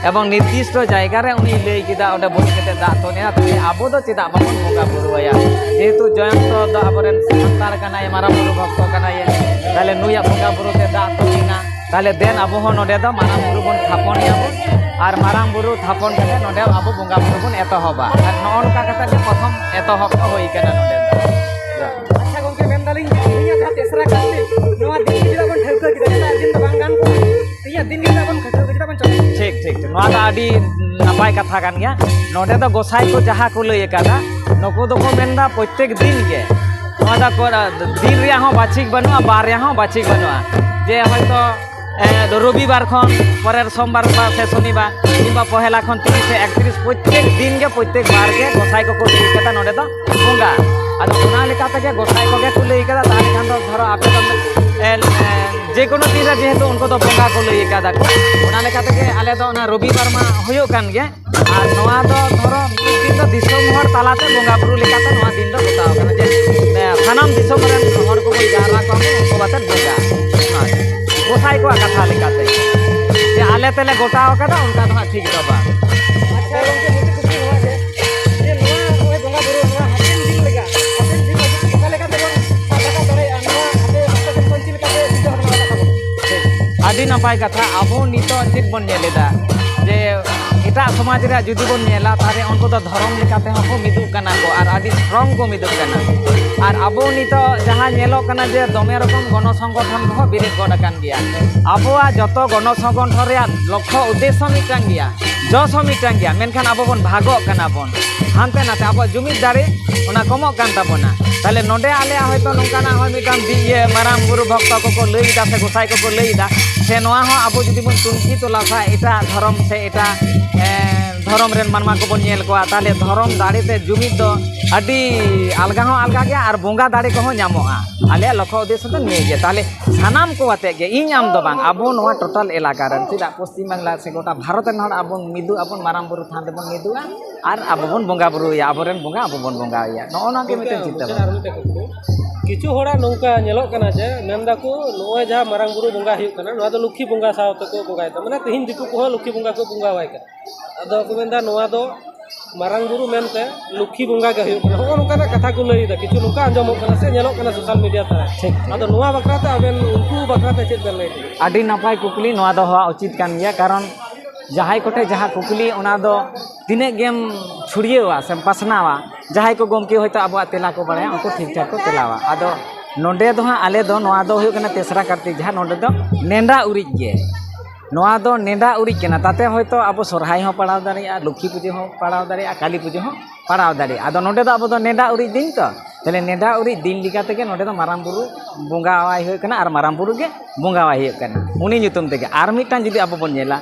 ᱮᱵᱚᱝ ᱱᱤᱨᱫᱤᱥᱴᱚ ᱡᱟᱭᱜᱟ ᱨᱮ ᱩᱱᱤ ᱞᱟᱹᱭ ᱠᱮᱫᱟ, ᱚᱸᱰᱮ ᱵᱳᱨᱤᱝ ᱠᱟᱛᱮ ᱫᱟᱜ ᱛᱩᱫ ᱮᱱᱟ, ᱛᱟᱦᱞᱮ ᱟᱵᱚ ᱫᱚ ᱪᱮᱫᱟᱜ ᱵᱟᱵᱚᱱ ᱵᱚᱸᱜᱟ ᱵᱩᱨᱩ ᱟᱭᱟ? ᱡᱮᱦᱮᱛᱩ ᱡᱚᱭᱚᱱᱛᱚ ᱫᱚ ᱟᱵᱚᱨᱮᱱ ᱥᱟᱱᱛᱟᱲ ᱠᱟᱱᱟᱭ, ᱢᱟᱨᱟᱝ ᱵᱩᱨᱩ ᱵᱷᱚᱠᱛᱚ ᱠᱟᱱᱟᱭ, ᱛᱟᱦᱞᱮ ᱱᱩᱭᱟᱜ ᱵᱚᱸᱜᱟ ᱵᱩᱨᱩ ᱛᱮ ᱫᱟᱜ ᱛᱩᱫ ᱮᱱᱟ, ᱛᱟᱦᱞᱮ ᱫᱮᱱ ᱟᱵᱚ ᱦᱚᱸ ᱱᱚᱰᱮ ᱫᱚ ᱢᱟᱨᱟᱝ ᱵᱩᱨᱩ ᱵᱚᱱ ᱛᱷᱟᱯᱚᱱ ᱮᱭᱟ ᱵᱚᱱ᱾ ᱟᱨ ᱢᱟᱨᱟᱝ ᱵᱩᱨᱩ ᱛᱷᱟᱯᱚᱱ ᱠᱟᱛᱮ ᱱᱚᱰᱮ ᱟᱵᱚ ᱵᱚᱸᱜᱟ ᱵᱩᱨᱩ ᱵᱚᱱ ᱮᱛᱚᱦᱚᱵᱟ᱾ ᱟᱨ ᱱᱚᱜᱼᱚ ᱱᱚᱝᱠᱟ ᱠᱟᱛᱮ ᱜᱮ ᱯᱨᱚᱛᱷᱚᱢ ᱮᱛᱚᱦᱚᱵ ᱫᱚ ᱦᱩᱭ ᱠᱟᱱᱟ ᱱᱚᱰᱮ ᱫᱚ᱾ ᱟᱪᱪᱷᱟ ᱜᱚᱢᱠᱮ, ᱢᱮᱱᱫᱟᱞᱤᱧ ᱛᱮᱦᱮᱧᱟᱜ ᱡᱟᱦᱟᱸ ᱛᱮᱥᱨᱟ ᱠᱟᱨᱛᱤᱠ, ᱱᱚᱣᱟ ᱫᱤᱱ ᱪᱮᱫᱟᱜ ᱵᱚᱱ ᱴᱷᱟᱹᱣᱠᱟᱹ ᱠᱮᱫᱟ? ᱪᱮᱫᱟᱜ ᱫᱤᱱ ᱫᱚ ᱵᱟᱝ ᱜᱟᱱ ᱠᱚᱜᱼᱟ? ᱛᱮᱦᱮᱧᱟᱜ ᱫᱤᱱ ᱜᱮ ᱪᱮᱫᱟᱜ ᱵᱚᱱ ᱴᱷᱟᱹᱣᱠᱟᱹ ᱠᱮᱫᱟ, ᱪᱮᱫᱟᱜ ᱵᱚᱱ ᱪᱟᱞᱟᱜᱼᱟ? ᱴᱷᱤᱠ, ᱴᱷᱤᱠ, ᱴᱷᱤᱠ᱾ ᱱᱚᱣᱟ ᱫᱚ ᱟᱹᱰᱤ ᱱᱟᱯᱟᱭ ᱠᱟᱛᱷᱟ ᱠᱟᱱ ᱜᱮᱭᱟ᱾ ᱱᱚᱰᱮ ᱫᱚ ᱜᱚᱸᱥᱟᱭ ᱠᱚ ᱡᱟᱦᱟᱸ ᱠᱚ ᱞᱟᱹᱭ ᱟᱠᱟᱫᱟ, ᱱᱩᱠᱩ ᱫᱚᱠᱚ ᱢᱮᱱᱫᱟ ᱯᱨᱚᱛᱮᱠ ᱫᱤᱱ ᱜᱮ᱾ ᱱᱚᱣᱟ ᱫᱚ ᱠᱚ-, ᱫᱤᱱ ᱨᱮᱭᱟᱜ ᱦᱚᱸ ᱵᱟᱪᱷᱤᱠ ᱵᱟᱹᱱᱩᱜᱼᱟ, ᱵᱟᱨ ᱨᱮᱭᱟᱜ ᱦᱚᱸ ᱵᱟᱪᱷᱤᱠ ᱵᱟᱹᱱᱩᱜᱼᱟ᱾ ᱡᱮ ᱦᱚᱭᱛᱚ, ᱮ, ᱨᱚᱵᱤᱵᱟᱨ ᱠᱷᱚᱱ ᱯᱚᱨᱮᱨ ᱥᱳᱢᱵᱟᱨ ᱵᱟ ᱥᱮ ᱥᱚᱱᱤᱵᱟᱨ ᱠᱤᱝᱵᱟ ᱯᱚᱦᱮᱞᱟ ᱠᱷᱚᱱ ᱛᱤᱨᱤᱥ ᱥᱮ ᱮᱠᱛᱨᱤᱥ, ᱯᱨᱚᱛᱮᱠ ᱫᱤᱱ ᱜᱮ, ᱯᱨᱚᱛᱮᱠ ᱵᱟᱨ ᱜᱮ ᱜᱚᱸᱥᱟᱭ ᱠᱚᱠᱚ ᱞᱟᱹᱭ ᱠᱟᱫᱟ ᱱᱚᱰᱮ ᱫᱚ ᱵᱚᱸᱜᱟ᱾ ᱟᱫᱚ ᱚᱱᱟ ᱞᱮᱠᱟ ᱛᱮᱜᱮ ᱜᱚᱸᱥᱟᱭ ᱠᱚᱜᱮ ᱠᱚ ᱞᱟᱹᱭ ᱠᱟᱫᱟ, ᱛᱟᱦᱞᱮ ᱠᱷᱟᱱ ᱫᱚ ᱫᱷᱚᱨᱚ ᱟᱯᱮ ᱫᱚ, ᱮ, ᱮ, ᱡᱮᱠᱳᱱᱳ ᱫᱤᱱ ᱨᱮ ᱡᱮᱦᱮᱛᱩ ᱩᱱᱠᱩ ᱫᱚ ᱵᱚᱸᱜᱟ ᱠᱚ ᱞᱟᱹᱭ ᱟᱠᱟᱫᱟ ᱠᱚ, ᱚᱱᱟ ᱞᱮᱠᱟ ᱛᱮᱜᱮ ᱟᱞᱮ ᱫᱚ ᱚᱱᱟ ᱨᱚᱵᱤᱵᱟᱨ ᱢᱟ ᱦᱩᱭᱩᱜ ᱠᱟᱱ ᱜᱮ᱾ ᱟᱨ ᱱᱚᱣᱟ ᱫᱚ ᱫᱷᱚᱨᱚ ᱢᱤᱫ ᱫᱤᱱ ᱫᱚ ᱫᱤᱥᱚᱢ ᱦᱚᱲ ᱛᱟᱞᱟᱛᱮ ᱵᱚᱸᱜᱟ ᱵᱩᱨᱩ ᱞᱮᱠᱟᱛᱮ ᱱᱚᱣᱟ ᱫᱤᱱ ᱫᱚ ᱜᱚᱴᱟᱣ ᱠᱟᱱᱟ, ᱡᱮ ᱮ, ᱥᱟᱱᱟᱢ ᱫᱤᱥᱚᱢ ᱨᱮᱱ ᱦᱚᱲ ᱠᱚᱵᱚᱱ ᱡᱟᱣᱨᱟ ᱠᱚᱣᱟ ᱵᱚᱱ, ᱩᱱᱠᱩ ᱟᱛᱮᱫ ᱵᱚᱸᱜᱟ᱾ ᱱᱚᱣᱟ ᱜᱮ᱾ ᱜᱚᱸᱥᱟᱭ ᱠᱚᱣᱟᱜ ᱠᱟᱛᱷᱟ ᱞᱮᱠᱟᱛᱮ ᱡᱮ ᱟᱞᱮ ᱛᱮᱞᱮ ᱜᱚᱴᱟᱣ ᱠᱟᱫᱟ, ᱚᱱᱠᱟ ᱫᱚ ᱦᱟᱸᱜ ᱴᱷᱤᱠ ᱫᱚ ᱵᱟᱝ᱾ ᱟᱪᱪᱷᱟ ᱜᱚᱢᱠᱮ, ᱢᱤᱫᱴᱮᱱ ᱠᱩᱠᱞᱤ ᱱᱚᱣᱟ ᱜᱮ, ᱡᱮ ᱱᱚᱣᱟ ᱱᱚᱜᱼᱚᱭ ᱵᱚᱸᱜᱟ ᱵᱩᱨᱩ, ᱱᱚᱣᱟ ᱦᱟᱯᱮᱱ ᱫᱤᱱ ᱞᱮᱠᱟ, ᱦᱟᱯᱮᱱ ᱫᱤᱱ ᱞᱟᱹᱜᱤᱫ ᱚᱠᱟ ᱞᱮᱠᱟ ᱛᱮᱵᱚᱱ ᱥᱟᱵ ᱨᱟᱠᱟᱵ ᱫᱟᱲᱮᱭᱟᱜᱼᱟ, ᱱᱚᱣᱟ ᱟᱯᱮ ᱯᱟᱥᱴᱟ ᱥᱮᱱ ᱠᱷᱚᱱ ᱪᱮᱫ ᱞᱮᱠᱟ ᱯᱮ ᱪᱤᱱᱛᱟᱹ ᱵᱷᱟᱵᱽᱱᱟ ᱟᱠᱟᱫ ᱛᱟᱵᱚᱱᱟ? ᱟᱹᱰᱤ ᱱᱟᱯᱟᱭ ᱠᱟᱛᱷᱟ᱾ ᱟᱵᱚ ᱱᱤᱛᱚᱜ ᱪᱮᱫ ᱵᱚᱱ ᱧᱮᱞ ᱮᱫᱟ, ᱡᱮ ᱮᱴᱟᱜ ᱥᱚᱢᱟᱡᱽ ᱨᱮᱭᱟᱜ ᱡᱩᱫᱤ ᱵᱚᱱ ᱧᱮᱞᱟ, ᱛᱟᱦᱚᱞᱮ ᱩᱱᱠᱩ ᱫᱚ ᱫᱷᱚᱨᱚᱢ ᱞᱮᱠᱟ ᱛᱮᱦᱚᱸ ᱠᱚ ᱢᱤᱫᱚᱜ ᱠᱟᱱᱟ ᱠᱚ ᱟᱨ ᱟᱹᱰᱤ ᱥᱴᱨᱚᱝ ᱠᱚ ᱢᱤᱫᱚᱜ ᱠᱟᱱᱟ᱾ ᱟᱨ ᱟᱵᱚ ᱱᱤᱛᱚᱜ ᱡᱟᱦᱟᱸ ᱧᱮᱞᱚᱜ ᱠᱟᱱᱟ, ᱡᱮ ᱫᱚᱢᱮ ᱨᱚᱠᱚᱢ ᱜᱚᱱᱚ ᱥᱚᱝᱜᱚᱴᱷᱚᱱ ᱠᱚᱦᱚᱸ ᱵᱮᱨᱮᱫ ᱜᱚᱫ ᱟᱠᱟᱱ ᱜᱮᱭᱟ᱾ ᱟᱵᱚᱣᱟᱜ ᱡᱚᱛᱚ ᱜᱚᱱᱚ ᱥᱚᱝᱜᱚᱴᱷᱚᱱ ᱨᱮᱭᱟᱜ ᱞᱚᱠᱠᱷᱚ ᱩᱫᱽᱫᱮᱥᱥᱚ ᱢᱤᱫᱴᱟᱝ ᱜᱮᱭᱟ, ᱡᱚᱥ ᱦᱚᱸ ᱢᱤᱫᱴᱟᱝ ᱜᱮᱭᱟ, ᱢᱮᱱᱠᱷᱟᱱ ᱟᱵᱚ ᱵᱚᱱ ᱵᱷᱟᱜᱚᱜ ᱠᱟᱱᱟ ᱵᱚᱱ ᱦᱟᱱᱛᱮ ᱱᱟᱛᱮ, ᱟᱵᱚᱣᱟᱜ ᱡᱩᱢᱤᱫ ᱫᱟᱲᱮ ᱚᱱᱟ ᱠᱚᱢᱚᱜ ᱠᱟᱱ ᱛᱟᱵᱚᱱᱟ᱾ ᱛᱟᱦᱞᱮ ᱱᱚᱰᱮ ᱟᱞᱮᱭᱟᱜ ᱦᱚᱭᱛᱳ ᱱᱚᱝᱠᱟᱱᱟᱜ ᱦᱚᱸ ᱢᱤᱫᱴᱟᱝ ᱫᱤ-, ᱤᱭᱟᱹ ᱢᱟᱨᱟᱝ ᱵᱩᱨᱩ ᱵᱷᱚᱠᱛᱚ ᱠᱚᱠᱚ ᱞᱟᱹᱭ ᱮᱫᱟ ᱥᱮ ᱜᱚᱸᱥᱟᱭ ᱠᱚᱠᱚ ᱞᱟᱹᱭ ᱮᱫᱟ, ᱥᱮ ᱱᱚᱣᱟ ᱦᱚᱸ ᱟᱵᱚ ᱡᱩᱫᱤ ᱵᱚᱱ ᱛᱩᱱᱠᱷᱤ ᱛᱚᱞᱟᱥᱟ ᱮᱴᱟᱜ ᱫᱷᱚᱨᱚᱢ ᱥᱮ ᱮᱴᱟᱜ, ᱮ, ᱫᱷᱚᱨᱚᱢ ᱨᱮᱱ ᱢᱟᱱᱣᱟ ᱠᱚᱵᱚᱱ ᱧᱮᱞ ᱠᱚᱣᱟ, ᱛᱟᱦᱞᱮ ᱫᱷᱚᱨᱚᱢ ᱫᱟᱲᱮ ᱛᱮ ᱡᱩᱢᱤᱫ ᱫᱚ ᱟᱹᱰᱤ ᱟᱞᱜᱟ ᱦᱚᱸ ᱟᱞᱜᱟ ᱜᱮᱭᱟ ᱟᱨ ᱵᱚᱸᱜᱟ ᱫᱟᱲᱮ ᱠᱚᱦᱚᱸ ᱧᱟᱢᱚᱜᱼᱟ᱾ ᱟᱞᱮᱭᱟᱜ ᱞᱚᱠᱠᱷᱚ ᱩᱫᱽᱫᱮᱥᱥᱚ ᱫᱚ ᱱᱤᱭᱟᱹ ᱜᱮ᱾ ᱛᱟᱦᱞᱮ ᱥᱟᱱᱟᱢ ᱠᱚ ᱟᱛᱮ ᱜᱮ, ᱤᱧ ᱟᱢ ᱫᱚ ᱵᱟᱝ, ᱟᱵᱚ ᱱᱚᱣᱟ ᱴᱳᱴᱟᱞ ᱮᱞᱟᱠᱟ ᱨᱮᱱ, ᱪᱮᱫᱟᱜ ᱯᱚᱥᱪᱤᱢ ᱵᱟᱝᱞᱟ ᱥᱮ ᱜᱚᱴᱟ ᱵᱷᱟᱨᱚᱛ ᱨᱮᱱ ᱦᱚᱲ ᱟᱵᱚ ᱢᱤᱫᱚᱜ ᱟᱵᱚᱱ, ᱢᱟᱨᱟᱝ ᱵᱩᱨᱩ ᱛᱷᱟᱱ ᱨᱮᱵᱚᱱ ᱢᱤᱫᱚᱜᱼᱟ ᱟᱨ ᱟᱵᱚ ᱵᱚᱱ ᱵᱚᱸᱜᱟ ᱵᱩᱨᱩᱭᱟ, ᱟᱵᱚᱨᱮᱱ ᱵᱚᱸᱜᱟ ᱟᱵᱚ ᱵᱚᱱ ᱵᱚᱸᱜᱟ ᱟᱭᱟ᱾ ᱱᱚᱜᱼᱚ ᱱᱚᱣᱟ ᱜᱮ ᱢᱤᱫᱴᱮᱱ ᱪᱤᱱᱛᱟᱹ ᱟᱨ ᱵᱷᱟᱵᱽᱱᱟ᱾ ᱢᱤᱫᱴᱮᱱ ᱠᱩᱠᱞᱤ, ᱠᱤᱪᱷᱩ ᱦᱚᱲᱟᱜ ᱱᱚᱝᱠᱟ ᱧᱮᱞᱚᱜ ᱠᱟᱱᱟ ᱡᱮ ᱢᱮᱱ ᱫᱟᱠᱚ ᱱᱚᱜᱼᱚᱭ ᱡᱟᱦᱟᱸ ᱢᱟᱨᱟᱝ ᱵᱩᱨᱩ ᱵᱚᱸᱜᱟ ᱦᱩᱭᱩᱜ ᱠᱟᱱᱟ, ᱱᱚᱣᱟ ᱫᱚ ᱞᱚᱠᱠᱷᱤ ᱵᱚᱸᱜᱟ ᱥᱟᱶ ᱛᱮᱠᱚ ᱵᱚᱸᱜᱟᱭᱮᱫᱟ, ᱢᱟᱱᱮ ᱛᱮᱦᱮᱧ ᱫᱤᱠᱩ ᱠᱚᱦᱚᱸ ᱞᱚᱠᱠᱷᱤ ᱵᱚᱸᱜᱟ ᱠᱚ ᱵᱚᱸᱜᱟᱣᱟᱭ ᱠᱟᱱᱟ᱾ ᱟᱫᱚ ᱠᱚ ᱢᱮᱱᱫᱟ ᱱᱚᱣᱟ ᱫᱚ ᱢᱟᱨᱟᱝ ᱵᱩᱨᱩ ᱢᱮᱱᱛᱮ ᱞᱚᱠᱠᱷᱤ ᱵᱚᱸᱜᱟ ᱜᱮ ᱦᱩᱭᱩᱜ ᱠᱟᱱᱟ, ᱱᱚᱜᱼᱚ ᱱᱚᱝᱠᱟᱱᱟᱜ ᱠᱟᱛᱷᱟ ᱠᱚ ᱞᱟᱹᱭ ᱮᱫᱟ, ᱠᱤᱪᱷᱩ ᱱᱚᱝᱠᱟ ᱟᱸᱡᱚᱢᱚᱜ ᱠᱟᱱᱟ ᱥᱮ ᱧᱮᱞᱚᱜ ᱠᱟᱱᱟ ᱥᱳᱥᱟᱞ ᱢᱤᱰᱤᱭᱟ ᱛᱟᱞᱟ᱾ ᱴᱷᱤᱠ, ᱴᱷᱤᱠ᱾ ᱟᱫᱚ ᱱᱚᱣᱟ ᱵᱟᱠᱷᱨᱟ ᱛᱮ ᱟᱵᱮᱱ ᱩᱱᱠᱩ ᱵᱟᱠᱷᱨᱟ ᱛᱮ ᱪᱮᱫ ᱵᱮᱱ ᱞᱟᱹᱭ ᱛᱮ? ᱟᱹᱰᱤ ᱱᱟᱯᱟᱭ ᱠᱩᱠᱞᱤ, ᱱᱚᱣᱟ ᱫᱚᱦᱚ ᱩᱪᱤᱛ ᱠᱟᱱ ᱜᱮᱭᱟ, ᱠᱟᱨᱚᱱ ᱡᱟᱦᱟᱸᱭ ᱠᱚᱴᱷᱮᱱ ᱡᱟᱦᱟᱸ ᱠᱩᱠᱞᱤ, ᱚᱱᱟ ᱫᱚ ᱛᱤᱱᱟᱹᱜ ᱜᱮᱢ ᱪᱷᱩᱲᱭᱟᱹᱣᱟ ᱥᱮᱢ ᱯᱟᱥᱱᱟᱣᱟ, ᱡᱟᱦᱟᱸᱭ ᱠᱚ ᱜᱚᱢᱠᱮ ᱦᱚᱭᱛᱳ ᱟᱵᱚᱣᱟᱜ ᱛᱮᱞᱟ ᱠᱚ ᱵᱟᱲᱟᱭᱟ, ᱩᱱᱠᱩ ᱴᱷᱤᱠ ᱴᱷᱟᱠ ᱠᱚ ᱛᱮᱞᱟᱣᱟ᱾ ᱟᱫᱚ ᱱᱚᱰᱮ ᱫᱚ ᱦᱟᱸᱜ ᱟᱞᱮ ᱫᱚ, ᱱᱚᱣᱟ ᱫᱚ ᱦᱩᱭᱩᱜ ᱠᱟᱱᱟ ᱛᱮᱥᱨᱟ ᱠᱟᱨᱛᱤᱠ, ᱡᱟᱦᱟᱸ ᱱᱚᱰᱮ ᱫᱚ ᱱᱮᱰᱟ ᱩᱨᱤᱡ ᱜᱮ᱾ ᱱᱚᱣᱟ ᱫᱚ ᱱᱮᱰᱟ ᱩᱨᱤᱡ ᱠᱟᱱᱟ, ᱛᱟᱛᱮ ᱦᱚᱭᱛᱳ ᱟᱵᱚ ᱥᱚᱨᱦᱟᱭ ᱦᱚᱸ ᱯᱟᱲᱟᱣ ᱫᱟᱲᱮᱭᱟᱜᱼᱟ, ᱞᱚᱠᱠᱷᱤ ᱯᱩᱡᱟᱹ ᱦᱚᱸ ᱯᱟᱲᱟᱣ ᱫᱟᱲᱮᱭᱟᱜᱼᱟ, ᱠᱟᱹᱞᱤ ᱯᱩᱡᱟᱹ ᱦᱚᱸ ᱯᱟᱲᱟᱣ ᱫᱟᱲᱮᱭᱟᱜᱼᱟ᱾ ᱟᱫᱚ ᱱᱚᱰᱮ ᱫᱚ ᱟᱵᱚ ᱫᱚ ᱱᱮᱰᱟ ᱩᱨᱤᱡ ᱫᱤᱱ ᱛᱚ, ᱛᱟᱦᱞᱮ ᱱᱮᱰᱟ ᱩᱨᱤᱡ ᱫᱤᱱ ᱞᱮᱠᱟ ᱛᱮᱜᱮ ᱱᱚᱰᱮ ᱫᱚ ᱢᱟᱨᱟᱝ ᱵᱩᱨᱩ ᱵᱚᱸᱜᱟᱣᱟᱭ ᱦᱩᱭᱩᱜ ᱠᱟᱱᱟ ᱟᱨ ᱢᱟᱨᱟᱝ ᱵᱩᱨᱩ ᱜᱮ ᱵᱚᱸᱜᱟᱣᱟᱭ ᱦᱩᱭᱩᱜ ᱠᱟᱱᱟ ᱩᱱᱤ ᱧᱩᱛᱩᱢ ᱛᱮᱜᱮ᱾ ᱟᱨ ᱢᱤᱫᱴᱟᱝ ᱡᱩᱫᱤ ᱟᱵᱚ ᱵᱚᱱ ᱧᱮᱞᱟ,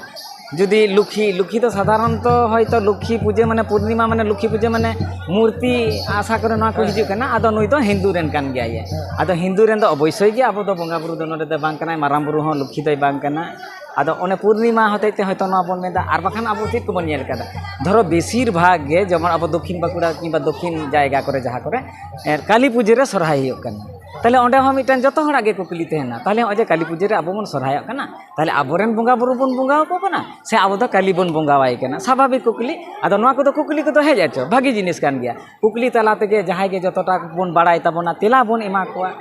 ᱡᱩᱫᱤ ᱞᱩᱠᱷᱤ, ᱞᱩᱠᱷᱤ ᱫᱚ ᱥᱟᱫᱷᱟᱨᱚᱱᱛᱚ ᱦᱚᱭᱛᱚ ᱞᱩᱠᱷᱤ ᱯᱩᱡᱟᱹ ᱢᱟᱱᱮ ᱯᱩᱨᱱᱤᱢᱟ ᱢᱟᱱᱮ ᱞᱩᱠᱷᱤ ᱯᱩᱡᱟᱹ ᱢᱟᱱᱮ ᱢᱩᱨᱛᱤ ᱟᱥᱟ ᱠᱚᱨᱮ ᱱᱚᱣᱟ ᱠᱚ ᱦᱮᱸ᱾ ᱦᱤᱡᱩᱜ ᱠᱟᱱᱟ᱾ ᱟᱫᱚ ᱱᱩᱭ ᱫᱚ ᱦᱤᱱᱫᱩ ᱨᱮᱱ ᱠᱟᱱ ᱜᱮᱭᱟᱭ᱾ ᱦᱮᱸ᱾ ᱟᱫᱚ ᱦᱤᱱᱫᱩ ᱨᱮᱱ ᱫᱚ ᱚᱵᱚᱥᱥᱳᱭ ᱜᱮ ᱟᱵᱚ ᱫᱚ ᱵᱚᱸᱜᱟ ᱵᱩᱨᱩ ᱫᱚ ᱱᱚᱰᱮ ᱫᱚ ᱵᱟᱝ ᱠᱟᱱᱟᱭ, ᱢᱟᱨᱟᱝ ᱵᱩᱨᱩ ᱦᱚᱸ ᱞᱩᱠᱷᱤ ᱫᱚᱭ ᱵᱟᱝ ᱠᱟᱱᱟ᱾ ᱟᱫᱚ ᱚᱱᱮ ᱯᱩᱨᱱᱤᱢᱟ ᱦᱚᱛᱮᱡ ᱛᱮ ᱦᱚᱭᱛᱚ ᱱᱚᱣᱟ ᱵᱚᱱ ᱢᱮᱱᱫᱟ᱾ ᱟᱨ ᱵᱟᱠᱷᱟᱱ ᱟᱵᱚ ᱪᱮᱫ ᱠᱚᱵᱚᱱ ᱧᱮᱞ ᱠᱟᱫᱟ? ᱫᱷᱚᱨᱚ ᱵᱮᱥᱤᱨ ᱵᱷᱟᱜᱽ ᱜᱮ ᱡᱮᱢᱚᱱ ᱟᱵᱚ ᱫᱚᱠᱠᱷᱤᱱ ᱵᱟᱸᱠᱩᱲᱟ ᱠᱤᱝᱵᱟ ᱫᱚᱠᱠᱷᱤᱱ ᱡᱟᱭᱜᱟ ᱠᱚᱨᱮ ᱡᱟᱦᱟᱸ ᱠᱚᱨᱮ, ᱮ, ᱠᱟᱹᱞᱤ ᱯᱩᱡᱟᱹ ᱨᱮ ᱥᱚᱨᱦᱟᱭ ᱦᱩᱭᱩᱜ ᱠᱟᱱᱟ᱾ ᱛᱟᱦᱞᱮ ᱚᱸᱰᱮ ᱦᱚᱸ ᱢᱤᱫᱴᱟᱝ ᱡᱚᱛᱚ ᱦᱚᱲᱟᱜ ᱜᱮ ᱠᱩᱠᱞᱤ ᱛᱟᱦᱮᱱᱟ, ᱛᱟᱦᱞᱮ ᱱᱚᱜᱼᱚᱭ ᱡᱮ ᱠᱟᱹᱞᱤ ᱯᱩᱡᱟᱹ ᱨᱮ ᱟᱵᱚ ᱵᱚᱱ ᱥᱚᱨᱦᱟᱭᱚᱜ ᱠᱟᱱᱟ, ᱛᱟᱦᱞᱮ ᱟᱵᱚᱨᱮᱱ ᱵᱚᱸᱜᱟ ᱵᱩᱨᱩ ᱵᱚᱱ ᱵᱚᱸᱜᱟ ᱟᱠᱚ ᱠᱟᱱᱟ ᱥᱮ ᱟᱵᱚ ᱫᱚ ᱠᱟᱹᱞᱤ ᱵᱚᱱ ᱵᱚᱸᱜᱟᱣᱟᱭ ᱠᱟᱱᱟ? ᱥᱟᱵᱷᱟᱵᱤᱠ ᱠᱩᱠᱞᱤ᱾ ᱟᱫᱚ ᱱᱚᱣᱟ ᱠᱚᱫᱚ ᱠᱩᱠᱞᱤ ᱠᱚᱫᱚ ᱦᱮᱡ ᱟᱪᱚ, ᱵᱷᱟᱹᱜᱤ ᱡᱤᱱᱤᱥ ᱠᱟᱱ ᱜᱮᱭᱟ᱾ ᱠᱩᱠᱞᱤ ᱛᱟᱞᱟ ᱛᱮᱜᱮ ᱡᱟᱦᱟᱸᱭ ᱜᱮ ᱡᱚᱛᱚᱴᱟ ᱵᱚᱱ ᱵᱟᱲᱟᱭ ᱛᱟᱵᱚᱱᱟ, ᱛᱮᱞᱟ ᱵᱚᱱ ᱮᱢᱟ ᱠᱚᱣᱟ,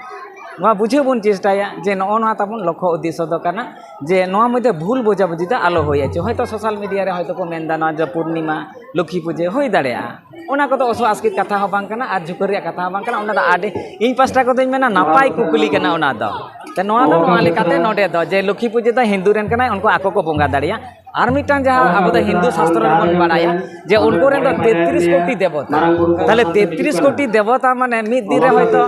ᱱᱚᱣᱟ ᱵᱩᱡᱷᱟᱹᱣ ᱵᱚᱱ ᱪᱮᱥᱴᱟᱭᱟ ᱡᱮ ᱱᱚᱜᱼᱚ ᱱᱚᱣᱟ ᱛᱟᱵᱚᱱ ᱞᱚᱠᱠᱷᱚ ᱩᱫᱽᱫᱮᱥᱥᱚ ᱫᱚ ᱠᱟᱱᱟ ᱡᱮ ᱱᱚᱣᱟ ᱢᱚᱫᱽᱫᱷᱮ ᱵᱷᱩᱞ ᱵᱳᱡᱟᱵᱩᱡᱤ ᱫᱚ ᱟᱞᱚ ᱦᱩᱭ ᱦᱚᱪᱚ᱾ ᱦᱚᱭᱛᱳ ᱥᱳᱥᱟᱞ ᱢᱤᱰᱤᱭᱟ ᱨᱮ ᱦᱚᱭᱛᱳ ᱠᱚ ᱢᱮᱱᱫᱟ ᱱᱚᱣᱟ ᱡᱮ ᱯᱩᱨᱱᱤᱢᱟ, ᱞᱚᱠᱠᱷᱤ ᱯᱩᱡᱟᱹ ᱦᱩᱭ ᱫᱟᱲᱮᱭᱟᱜᱼᱟ, ᱚᱱᱟ ᱠᱚᱫᱚ ᱚᱥᱚ ᱟᱥᱠᱮᱛ ᱠᱟᱛᱷᱟ ᱦᱚᱸ ᱵᱟᱝ ᱠᱟᱱᱟ ᱟᱨ ᱡᱷᱩᱠᱟᱹ ᱨᱮᱭᱟᱜ ᱠᱟᱛᱷᱟ ᱦᱚᱸ ᱵᱟᱝ ᱠᱟᱱᱟ᱾ ᱚᱱᱟ ᱫᱚ ᱟᱹᱰᱤ, ᱤᱧ ᱯᱟᱥᱴᱟ ᱠᱷᱚᱱ ᱫᱚᱧ ᱢᱮᱱᱟ, ᱱᱟᱯᱟᱭ ᱠᱩᱠᱞᱤ ᱠᱟᱱᱟ ᱚᱱᱟ ᱫᱚ᱾ ᱛᱚ ᱱᱚᱣᱟ ᱫᱚ ᱱᱚᱣᱟ ᱞᱮᱠᱟᱛᱮ ᱱᱚᱰᱮ ᱫᱚ ᱡᱮ ᱞᱚᱠᱠᱷᱤ ᱯᱩᱡᱟᱹ ᱫᱚ ᱦᱤᱱᱫᱩ ᱨᱮᱱ ᱠᱟᱱᱟᱭ, ᱩᱱᱠᱩ ᱟᱠᱚ ᱠᱚ ᱵᱚᱸᱜᱟ ᱫᱟᱲᱮᱭᱟᱜᱼᱟ᱾ ᱟᱨ ᱢᱤᱫᱴᱟᱝ ᱡᱟᱦᱟᱸ ᱟᱵᱚ ᱫᱚ ᱦᱤᱱᱫᱩ ᱥᱟᱥᱛᱨᱚ ᱨᱮᱵᱚᱱ ᱵᱟᱲᱟᱭᱟ ᱡᱮ ᱩᱱᱠᱩ ᱨᱮᱱ ᱫᱚ ᱛᱮᱛᱨᱤᱥ ᱠᱳᱴᱤ ᱫᱮᱵᱚᱛᱟ, ᱛᱟᱦᱞᱮ ᱛᱮᱛᱨᱤᱥ ᱠᱳᱴᱤ ᱫᱮᱵᱚᱛᱟ ᱢᱟᱱᱮ ᱢᱤᱫ ᱫᱤᱱ ᱨᱮ ᱦᱚᱭᱛᱳ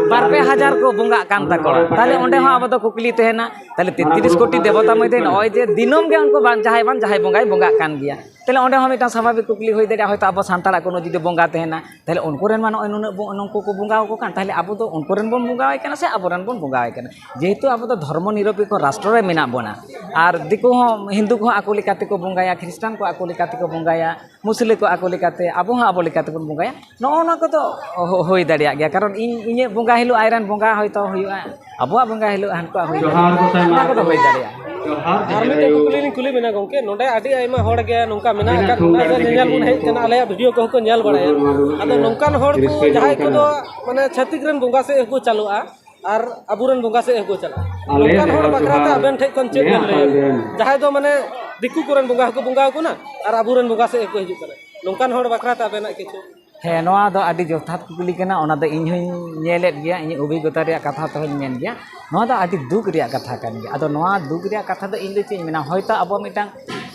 ᱵᱟᱨ ᱯᱮ ᱦᱟᱡᱟᱨ ᱠᱚ ᱵᱚᱸᱜᱟᱜ ᱠᱟᱱ ᱛᱟᱠᱚᱣᱟ᱾ ᱛᱟᱦᱞᱮ ᱚᱸᱰᱮ ᱦᱚᱸ ᱟᱵᱚ ᱫᱚ ᱠᱩᱠᱞᱤ ᱛᱟᱦᱮᱱᱟ, ᱛᱟᱦᱞᱮ ᱛᱮᱛᱨᱤᱥ ᱠᱳᱴᱤ ᱫᱮᱵᱚᱛᱟ ᱢᱚᱫᱽᱫᱷᱮ ᱱᱚᱜᱼᱚᱭ ᱡᱮ ᱫᱤᱱᱟᱹᱢ ᱜᱮ ᱩᱱᱠᱩ ᱵᱟᱝ ᱡᱟᱦᱟᱸᱭ ᱵᱟᱝ ᱡᱟᱦᱟᱸᱭ ᱵᱚᱸᱜᱟᱭ ᱵᱚᱸᱜᱟᱜ ᱠᱟᱱ ᱜᱮᱭᱟ, ᱛᱟᱦᱞᱮ ᱚᱸᱰᱮ ᱦᱚᱸ ᱢᱤᱫᱴᱟᱝ ᱥᱟᱵᱷᱟᱵᱤᱠ ᱠᱩᱠᱞᱤ ᱦᱩᱭ ᱫᱟᱲᱮᱭᱟᱜᱼᱟ, ᱦᱚᱭᱛᱳ ᱟᱵᱚ ᱥᱟᱱᱛᱟᱲᱟᱜ ᱠᱳᱱᱳ ᱡᱩᱫᱤ ᱵᱚᱸᱜᱟ ᱛᱟᱦᱮᱱᱟ, ᱛᱟᱦᱞᱮ ᱩᱱᱠᱩ ᱨᱮᱱ ᱢᱟ ᱱᱚᱜᱼᱚᱭ ᱱᱩᱱᱟᱹᱜ ᱵᱚ-, ᱱᱩᱠᱩ ᱠᱚ ᱵᱚᱸᱜᱟ ᱟᱠᱚ ᱠᱟᱱ, ᱛᱟᱦᱞᱮ ᱟᱵᱚ ᱫᱚ ᱩᱱᱠᱩ ᱨᱮᱱ ᱵᱚᱱ ᱵᱚᱸᱜᱟᱣᱟᱭ ᱠᱟᱱᱟ ᱥᱮ ᱟᱵᱚ ᱨᱮᱱ ᱵᱚᱱ ᱵᱚᱸᱜᱟᱣᱟᱭ ᱠᱟᱱᱟ? ᱡᱮᱦᱮᱛᱩ ᱟᱵᱚ ᱫᱚ ᱫᱷᱚᱨᱢᱚ ᱱᱤᱨᱚᱯᱮᱠᱠᱷᱚ ᱨᱟᱥᱴᱨᱚ ᱨᱮ ᱢᱮᱱᱟᱜ ᱵᱚᱱᱟ, ᱟᱨ ᱫᱤᱠᱩ ᱦᱚᱸ, ᱦᱤᱱᱫᱩ ᱠᱚᱦᱚᱸ ᱟᱠᱚ ᱞᱮᱠᱟ ᱛᱮᱠᱚ ᱵᱚᱸᱜᱟᱭᱟ, ᱠᱷᱨᱤᱥᱴᱟᱱ ᱠᱚ ᱟᱠᱚ ᱞᱮᱠᱟ ᱛᱮᱠᱚ ᱵᱚᱸᱜᱟᱭᱟ, ᱢᱩᱥᱞᱟᱹ ᱠᱚ ᱟᱠᱚ ᱞᱮᱠᱟᱛᱮ, ᱟᱵᱚ ᱦᱚᱸ ᱟᱵᱚ ᱞᱮᱠᱟ ᱛᱮᱵᱚᱱ ᱵᱚᱸᱜᱟᱭᱟ᱾ ᱱᱚᱜᱼᱚ ᱱᱚᱣᱟ ᱠᱚᱫᱚ ᱦᱩ-, ᱦᱩᱭ ᱫᱟᱲᱮᱭᱟᱜ ᱜᱮᱭᱟ, ᱠᱟᱨᱚᱱ ᱤᱧ, ᱤᱧᱟᱹᱜ ᱵᱚᱸᱜᱟ ᱦᱤᱞᱳᱜ ᱟᱡ ᱨᱮᱱ ᱵᱚᱸᱜᱟ ᱦᱚᱭᱛᱳ ᱦᱩᱭᱩᱜᱼᱟ, ᱟᱵᱚᱣᱟᱜ ᱵᱚᱸᱜᱟ ᱦᱤᱞᱳᱜ ᱦᱟᱱᱠᱩᱣᱟᱜ ᱦᱩᱭᱩᱜᱼᱟ, ᱡᱚᱦᱟᱨ ᱜᱚᱸᱥᱟᱭ ᱚᱱᱟ ᱠᱚᱫᱚ ᱦᱩᱭ ᱫᱟᱲᱮᱭᱟᱜᱼᱟ᱾ ᱟᱨ ᱢᱤᱫᱴᱮᱱ ᱠᱩᱠᱞᱤ ᱞᱤᱧ ᱠᱩᱞᱤ ᱵᱮᱱᱟ ᱜᱚᱢᱠᱮ, ᱱᱚᱰᱮ ᱟᱹᱰᱤ ᱟᱭᱢᱟ ᱦᱚᱲ ᱜᱮ ᱱᱚᱝᱠᱟ ᱢᱮᱱᱟᱜ ᱟᱠᱟᱫ ᱵᱚᱱᱟ ᱡᱮ ᱧᱮᱧᱮᱞ ᱵᱚᱱ ᱦᱮᱡ ᱟᱠᱟᱱᱟ, ᱟᱞᱮᱭᱟᱜ ᱵᱷᱤᱰᱤᱭᱳ ᱠᱚᱦᱚᱸ ᱠᱚ ᱧᱮᱞ ᱵᱟᱲᱟᱭᱟ᱾ ᱟᱫᱚ ᱱᱚᱝᱠᱟᱱ ᱦᱚᱲ ᱠᱚ ᱡᱟᱦᱟᱸᱭ ᱠᱚᱫᱚ ᱢᱟᱱᱮ ᱪᱷᱟᱹᱛᱤᱠ ᱨᱮᱱ ᱵᱚᱸᱜᱟ ᱥᱮᱫ ᱦᱚᱸᱠᱚ ᱪᱟᱞᱟᱜᱼᱟ ᱟᱨ ᱟᱵᱚᱨᱮᱱ ᱵᱚᱸᱜᱟ ᱥᱮᱫ ᱦᱚᱸᱠᱚ ᱪᱟᱞᱟᱜᱼᱟ, ᱱᱚᱝᱠᱟᱱ ᱦᱚᱲ ᱵᱟᱠᱷᱨᱟ ᱛᱮ ᱟᱵᱮᱱ ᱴᱷᱮᱱ ᱠᱷᱚᱱ ᱪᱮᱫ ᱵᱮᱱ ᱞᱟᱹᱭᱟ? ᱡᱟᱦᱟᱸᱭ ᱫᱚ ᱢᱟᱱᱮ ᱫᱤᱠᱩ ᱠᱚᱨᱮᱱ ᱵᱚᱸᱜᱟ ᱦᱚᱸᱠᱚ ᱵᱚᱸᱜᱟ ᱟᱠᱚ ᱠᱟᱱᱟ ᱟᱨ ᱟᱵᱚᱨᱮᱱ ᱵᱚᱸᱜᱟ ᱥᱮᱫ ᱦᱚᱸᱠᱚ ᱦᱤᱡᱩᱜ ᱠᱟᱱᱟ, ᱱᱚᱝᱠᱟᱱ ᱦᱚᱲ ᱵᱟᱠᱷᱨᱟ ᱛᱮ ᱟᱵᱮᱱᱟᱜ ᱠᱤᱪᱷᱩ? ᱦᱮᱸ, ᱱᱚᱣᱟ ᱫᱚ ᱟᱹᱰᱤ ᱡᱚᱛᱷᱟᱛ ᱠᱩᱠᱞᱤ ᱠᱟᱱᱟ᱾ ᱚᱱᱟ ᱫᱚ ᱤᱧ ᱦᱚᱧ ᱧᱮᱞᱮᱫ ᱜᱮᱭᱟ, ᱤᱧᱟᱹᱜ ᱚᱵᱷᱤᱜᱽᱜᱚᱛᱟ ᱨᱮᱭᱟᱜ ᱠᱟᱛᱷᱟ ᱛᱮᱦᱚᱧ ᱢᱮᱱ ᱜᱮᱭᱟ᱾ ᱱᱚᱣᱟ ᱫᱚ ᱟᱹᱰᱤ ᱫᱩᱠ ᱨᱮᱭᱟᱜ ᱠᱟᱛᱷᱟ ᱠᱟᱱ ᱜᱮᱭᱟ᱾ ᱟᱫᱚ ᱱᱚᱣᱟ ᱫᱩᱠ ᱨᱮᱭᱟᱜ ᱠᱟᱛᱷᱟ ᱫᱚ ᱤᱧ ᱫᱚ ᱪᱮᱫ ᱤᱧ ᱢᱮᱱᱟ, ᱦᱚᱭᱛᱳ ᱟᱵᱚ ᱢᱤᱫᱴᱟᱝ,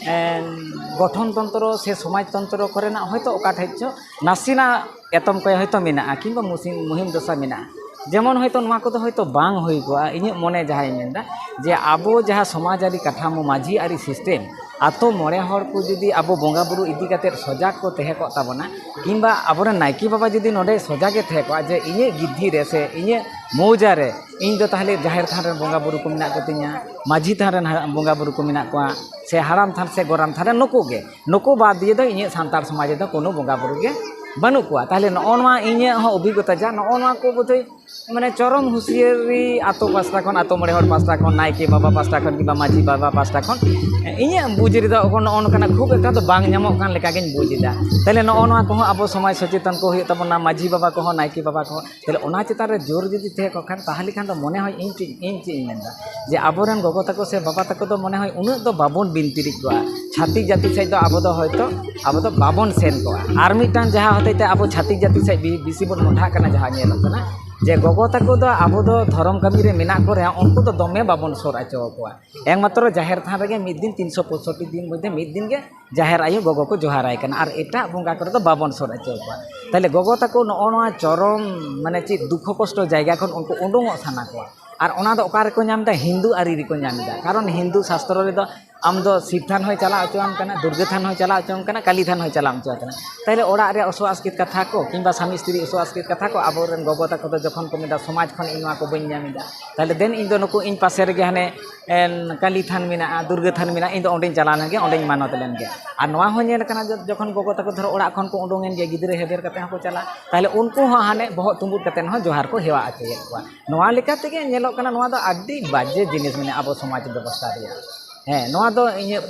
ᱮᱸ, ᱜᱚᱴᱷᱚᱱ ᱛᱚᱱᱛᱨᱚ ᱥᱮ ᱥᱚᱢᱟᱡᱽ ᱛᱚᱱᱛᱨᱚ ᱠᱚᱨᱮᱱᱟᱜ ᱦᱚᱭᱛᱳ ᱚᱠᱟ ᱴᱷᱮᱡ ᱪᱚ ᱱᱟᱥᱮᱱᱟᱜ ᱮᱛᱚᱢ ᱠᱚᱭ ᱦᱚᱭᱛᱳ ᱢᱮᱱᱟᱜᱼᱟ, ᱠᱤᱝᱵᱟ ᱢᱩᱥᱤᱢ, ᱢᱩᱦᱤᱢ ᱫᱚᱥᱟ ᱢᱮᱱᱟᱜᱼᱟ᱾ ᱡᱮᱢᱚᱱ ᱦᱚᱭᱛᱳ ᱱᱚᱣᱟ ᱠᱚᱫᱚ ᱦᱚᱭᱛᱳ ᱵᱟᱝ ᱦᱩᱭ ᱠᱚᱜᱼᱟ, ᱤᱧᱟᱹᱜ ᱢᱚᱱᱮ ᱡᱟᱦᱟᱸᱭ ᱢᱮᱱᱫᱟ, ᱡᱮ ᱟᱵᱚ ᱡᱟᱦᱟᱸ ᱥᱚᱢᱟᱡᱽ ᱟᱹᱨᱤ ᱠᱟᱴᱷᱟᱢᱳ, ᱢᱟᱹᱡᱷᱤ ᱟᱹᱨᱤ system, ᱟᱛᱳ ᱢᱚᱬᱮ ᱦᱚᱲ ᱠᱚ ᱡᱩᱫᱤ ᱟᱵᱚ ᱵᱚᱸᱜᱟ ᱵᱩᱨᱩ ᱤᱫᱤ ᱠᱟᱛᱮᱫ ᱥᱚᱡᱟᱜᱽ ᱠᱚ ᱛᱟᱦᱮᱸ ᱠᱚᱜ ᱛᱟᱵᱚᱱᱟ, ᱠᱤᱝᱵᱟ ᱟᱵᱚᱨᱮᱱ ᱱᱟᱭᱠᱮ ᱵᱟᱵᱟ ᱡᱩᱫᱤ ᱱᱚᱰᱮ ᱥᱚᱡᱟᱜᱽ ᱮ ᱛᱟᱦᱮᱸ ᱠᱚᱜᱼᱟ ᱡᱮ ᱤᱧᱟᱹᱜ ᱜᱤᱫᱷᱤ ᱨᱮ ᱥᱮ ᱤᱧᱟᱹᱜ ᱢᱚᱣᱡᱟ ᱨᱮ ᱤᱧ ᱫᱚ ᱛᱟᱦᱚᱞᱮ ᱡᱟᱦᱮᱨ ᱛᱷᱟᱱ ᱨᱮᱱ ᱵᱚᱸᱜᱟ ᱵᱩᱨᱩ ᱠᱚ ᱢᱮᱱᱟᱜ ᱠᱚᱛᱤᱧᱟ, ᱢᱟᱹᱡᱷᱤ ᱛᱷᱟᱱ ᱨᱮᱱ ᱦᱟ-, ᱵᱚᱸᱜᱟ ᱵᱩᱨᱩ ᱠᱚ ᱢᱮᱱᱟᱜ ᱠᱚᱣᱟ, ᱥᱮ ᱦᱟᱲᱟᱢ ᱛᱷᱟᱱ ᱥᱮ ᱜᱚᱨᱟᱢ ᱛᱷᱟᱱ ᱨᱮ ᱱᱩᱠᱩ ᱜᱮ, ᱱᱩᱠᱩ ᱵᱟᱫ ᱫᱤᱭᱮ ᱫᱚ ᱤᱧᱟᱹᱜ ᱥᱟᱱᱛᱟᱲ ᱥᱚᱢᱟᱡᱽ ᱨᱮᱫᱚ ᱠᱳᱱᱳ ᱵᱚᱸᱜᱟ ᱵᱩᱨᱩ ᱜᱮ ᱵᱟᱹᱱᱩᱜ ᱠᱚᱣᱟ᱾ ᱛᱟᱦᱚᱞᱮ ᱱᱚᱜᱼᱚ ᱱᱚᱣᱟ ᱤᱧᱟᱹᱜ ᱦᱚᱸ ᱚᱵᱷᱤᱜᱽᱜᱚᱛᱟ ᱡᱟ, ᱱᱚᱜᱼᱚ ᱱᱚᱣᱟ ᱠᱚ ᱵᱳᱫᱷᱚᱭ ᱢᱟᱱᱮ ᱪᱚᱨᱚᱢ ᱦᱩᱸᱥᱤᱭᱟᱹᱨᱤ ᱟᱛᱳ ᱯᱟᱥᱴᱟ ᱠᱷᱚᱱ, ᱟᱛᱳ ᱢᱚᱬᱮ ᱦᱚᱲ ᱯᱟᱥᱴᱟ ᱠᱷᱚᱱ, ᱱᱟᱭᱠᱮ ᱵᱟᱵᱟ ᱯᱟᱥᱴᱟ ᱠᱷᱚᱱ ᱠᱤᱝᱵᱟ ᱢᱟᱹᱡᱷᱤ ᱵᱟᱵᱟ ᱯᱟᱥᱴᱟ ᱠᱷᱚᱱ ᱤᱧᱟᱹᱜ ᱵᱩᱡᱽ ᱨᱮᱫᱚ ᱱᱚᱜᱼᱚ ᱱᱚᱝᱠᱟᱱᱟᱜ ᱠᱷᱩᱵ ᱮᱠᱴᱟ ᱫᱚ ᱵᱟᱝ ᱧᱟᱢᱚᱜ ᱠᱟᱱ ᱞᱮᱠᱟᱜᱤᱧ ᱵᱩᱡᱽ ᱮᱫᱟ᱾ ᱛᱟᱦᱚᱞᱮ ᱱᱚᱜᱼᱚ ᱱᱚᱣᱟ ᱠᱚᱦᱚᱸ ᱟᱵᱚ ᱥᱚᱢᱟᱡᱽ ᱥᱚᱪᱮᱛᱚᱱ ᱠᱚ ᱦᱩᱭᱩᱜ ᱛᱟᱵᱚᱱᱟ, ᱢᱟᱹᱡᱷᱤ ᱵᱟᱵᱟ ᱠᱚᱦᱚᱸ, ᱱᱟᱭᱠᱮ ᱵᱟᱵᱟ ᱠᱚᱦᱚᱸ᱾ ᱛᱟᱦᱚᱞᱮ ᱚᱱᱟ ᱪᱮᱛᱟᱱ ᱨᱮ ᱡᱳᱨ ᱡᱩᱫᱤ ᱛᱟᱦᱮᱸ ᱠᱚᱜ ᱠᱷᱟᱱ, ᱛᱟᱦᱚᱞᱮ ᱠᱷᱟᱱ ᱫᱚ ᱢᱚᱱᱮ ᱦᱚᱭ ᱤᱧ ᱪᱮᱫ, ᱤᱧ ᱪᱮᱫ ᱤᱧ ᱢᱮᱱᱫᱟ, ᱡᱮ ᱟᱵᱚᱨᱮᱱ ᱜᱚᱜᱚ ᱛᱟᱠᱚ ᱥᱮ ᱵᱟᱵᱟ ᱛᱟᱠᱚ ᱫᱚ ᱢᱚᱱᱮ ᱦᱚᱭ ᱩᱱᱟᱹᱜ ᱫᱚ ᱵᱟᱵᱚᱱ ᱵᱤᱱᱛᱤᱨᱤᱡ ᱠᱚᱜᱼᱟ, ᱪᱷᱟᱹᱛᱤᱠ ᱡᱟᱹᱛᱤ ᱥᱮᱫ ᱫᱚ ᱟᱵᱚ ᱫᱚ ᱦᱚᱭᱛᱳ ᱟᱵᱚ ᱫᱚ ᱵᱟᱵᱚᱱ ᱥᱮᱱ ᱠᱚᱜᱼᱟ᱾ ᱟᱨ ᱢᱤᱫᱴᱟᱝ ᱡᱟᱦᱟᱸ ᱦᱚᱛᱮᱡ ᱛᱮ ᱟᱵᱚ ᱪᱷᱟᱹᱛᱤᱠ ᱡᱟᱹᱛᱤ ᱥᱮᱫ ᱵᱤ-, ᱵᱮᱥᱤ ᱵᱚᱱ ᱢᱚᱦᱰᱟᱜ ᱠᱟᱱᱟ, ᱡᱟᱦᱟᱸ ᱧᱮᱞᱚᱜ ᱠᱟᱱᱟ ᱡᱮ ᱜᱚᱜᱚ ᱛᱟᱠᱚ ᱫᱚ ᱟᱵᱚ ᱫᱚ ᱫᱷᱚᱨᱚᱢ ᱠᱟᱹᱢᱤ ᱨᱮ ᱢᱮᱱᱟᱜ ᱠᱚ ᱨᱮᱦᱚᱸ ᱩᱱᱠᱩ ᱫᱚ ᱫᱚᱢᱮ ᱵᱟᱵᱚᱱ ᱥᱩᱨ ᱦᱚᱪᱚ ᱟᱠᱚᱣᱟ᱾ ᱮᱠᱢᱟᱛᱨᱚ ᱡᱟᱦᱮᱨ ᱛᱷᱟᱱ ᱨᱮᱜᱮ ᱢᱤᱫ ᱫᱤᱱ ᱛᱤᱱᱥᱚ ᱯᱚᱸᱭᱥᱚᱴᱴᱤ ᱫᱤᱱ ᱢᱚᱫᱽᱫᱷᱮ ᱢᱤᱫ ᱫᱤᱱ ᱜᱮ ᱡᱟᱦᱮᱨ ᱟᱭᱳ ᱜᱚᱜᱚ ᱠᱚ ᱡᱚᱦᱟᱨᱟᱭ ᱠᱟᱱᱟ, ᱟᱨ ᱮᱴᱟᱜ ᱵᱚᱸᱜᱟ ᱠᱚᱨᱮ ᱫᱚ ᱵᱟᱵᱚᱱ ᱥᱩᱨ ᱦᱚᱪᱚ ᱟᱠᱚᱣᱟ᱾ ᱛᱟᱦᱚᱞᱮ ᱜᱚᱜᱚ ᱛᱟᱠᱚ ᱱᱚᱜᱼᱚ ᱱᱚᱣᱟ ᱪᱚᱨᱚᱢ, ᱢᱟᱱᱮ ᱪᱮᱫ ᱫᱩᱠᱠᱷᱚ ᱠᱚᱥᱴᱚ ᱡᱟᱭᱜᱟ ᱠᱷᱚᱱ ᱩᱱᱠᱩ ᱩᱰᱩᱝᱚᱜ ᱥᱟᱱᱟ ᱠᱚᱣᱟ᱾ ᱟᱨ ᱚᱱᱟ ᱫᱚ ᱚᱠᱟ ᱨᱮᱠᱚ ᱧᱟᱢ ᱮᱫᱟ? ᱦᱤᱱᱫᱩ ᱟᱹᱨᱤ ᱨᱮᱠᱚ ᱧᱟᱢ ᱮᱫᱟ᱾ ᱠᱟᱨᱚᱱ ᱦᱤᱱᱫᱩ ᱥᱟᱥᱛᱨᱚ ᱨᱮᱫᱚ ᱟᱢ ᱫᱚ ᱥᱤᱵ ᱛᱷᱟᱱ ᱦᱚᱸᱭ ᱪᱟᱞᱟᱣ ᱦᱚᱪᱚᱣᱟᱢ ᱠᱟᱱᱟ, ᱫᱩᱨᱜᱟᱹ ᱛᱷᱟᱱ ᱦᱚᱸᱭ ᱪᱟᱞᱟᱣ ᱦᱚᱪᱚᱣᱟᱢ ᱠᱟᱱᱟ, ᱠᱟᱹᱞᱤ ᱛᱷᱟᱱ ᱦᱚᱸᱭ ᱪᱟᱞᱟᱣ ᱦᱚᱪᱚᱣᱟᱢ ᱠᱟᱱᱟ᱾ ᱛᱟᱦᱚᱞᱮ ᱚᱲᱟᱜ ᱨᱮ ᱚᱥᱚ ᱟᱥᱠᱮᱛ ᱠᱟᱛᱷᱟ ᱠᱚ ᱠᱤᱝᱵᱟ ᱥᱟᱢᱤ ᱥᱛᱨᱤ ᱚᱥᱚ ᱟᱥᱠᱮᱛ ᱠᱟᱛᱷᱟ ᱠᱚ ᱟᱵᱚᱨᱮᱱ ᱜᱚᱜᱚ ᱛᱟᱠᱚ ᱫᱚ ᱡᱚᱠᱷᱚᱱ ᱠᱚ ᱢᱮᱱᱫᱟ, "ᱥᱚᱢᱟᱡᱽ ᱠᱷᱚᱱ ᱤᱧ ᱱᱚᱣᱟ ᱠᱚ ᱵᱟᱹᱧ ᱧᱟᱢ ᱮᱫᱟ, ᱛᱟᱦᱚᱞᱮ ᱫᱮᱱ ᱤᱧ ᱫᱚ ᱱᱩᱠᱩ ᱤᱧ ᱯᱟᱥᱮ ᱨᱮᱜᱮ ᱦᱟᱱᱮ ᱮᱱ, ᱠᱟᱹᱞᱤ ᱛᱷᱟᱱ ᱢᱮᱱᱟᱜᱼᱟ, ᱫᱩᱨᱜᱟᱹ ᱛᱷᱟᱱ ᱢᱮᱱᱟᱜᱼᱟ, ᱤᱧ ᱫᱚ ᱚᱸᱰᱮᱧ ᱪᱟᱞᱟᱣ ᱞᱮᱱ ᱜᱮ, ᱚᱸᱰᱮᱧ ᱢᱟᱱᱚᱛ ᱞᱮᱱ ᱜᱮ᱾" ᱟᱨ ᱱᱚᱣᱟ ᱦᱚᱸ ᱧᱮᱞ ᱠᱟᱱᱟ ᱡᱮ ᱡᱚᱠᱷᱚᱱ ᱜᱚᱜᱚ ᱛᱟᱠᱚ ᱫᱷᱚᱨᱚ ᱚᱲᱟᱜ ᱠᱷᱚᱱ ᱠᱚ ᱩᱰᱩᱝ ᱮᱱ ᱜᱮ, ᱜᱤᱫᱽᱨᱟᱹ ᱦᱮᱵᱮᱨ ᱠᱟᱛᱮ ᱦᱚᱸᱠᱚ ᱪᱟᱞᱟᱜᱼᱟ, ᱛᱟᱦᱚᱞᱮ ᱩᱱᱠᱩ ᱦᱚᱸ ᱦᱟᱱᱮ ᱵᱚᱦᱚᱜ ᱛᱩᱸᱵᱩᱫ ᱠᱟᱛᱮ ᱦᱚᱸ ᱡᱚᱦᱟᱨ ᱠᱚ ᱦᱮᱣᱟ ᱦᱚᱪᱚᱭᱮᱫ ᱠᱚᱣᱟ᱾ ᱱᱚᱣᱟ ᱞᱮᱠᱟ ᱛᱮᱜᱮ ᱧᱮᱞᱚᱜ ᱠᱟᱱᱟ, ᱱᱚᱣᱟ ᱫᱚ ᱟᱹᱰᱤ ᱵᱟᱡᱮ ᱡᱤᱱᱤᱥ ᱢᱮᱱᱟᱜᱼᱟ ᱟᱵᱚ ᱥᱚᱢᱟᱡᱽ ᱵᱮᱵᱚᱥᱛᱷᱟ ᱨᱮᱭᱟᱜ᱾ ᱦᱮᱸ, ᱱᱚᱣᱟ ᱫᱚ ᱤᱧᱟᱹᱜ,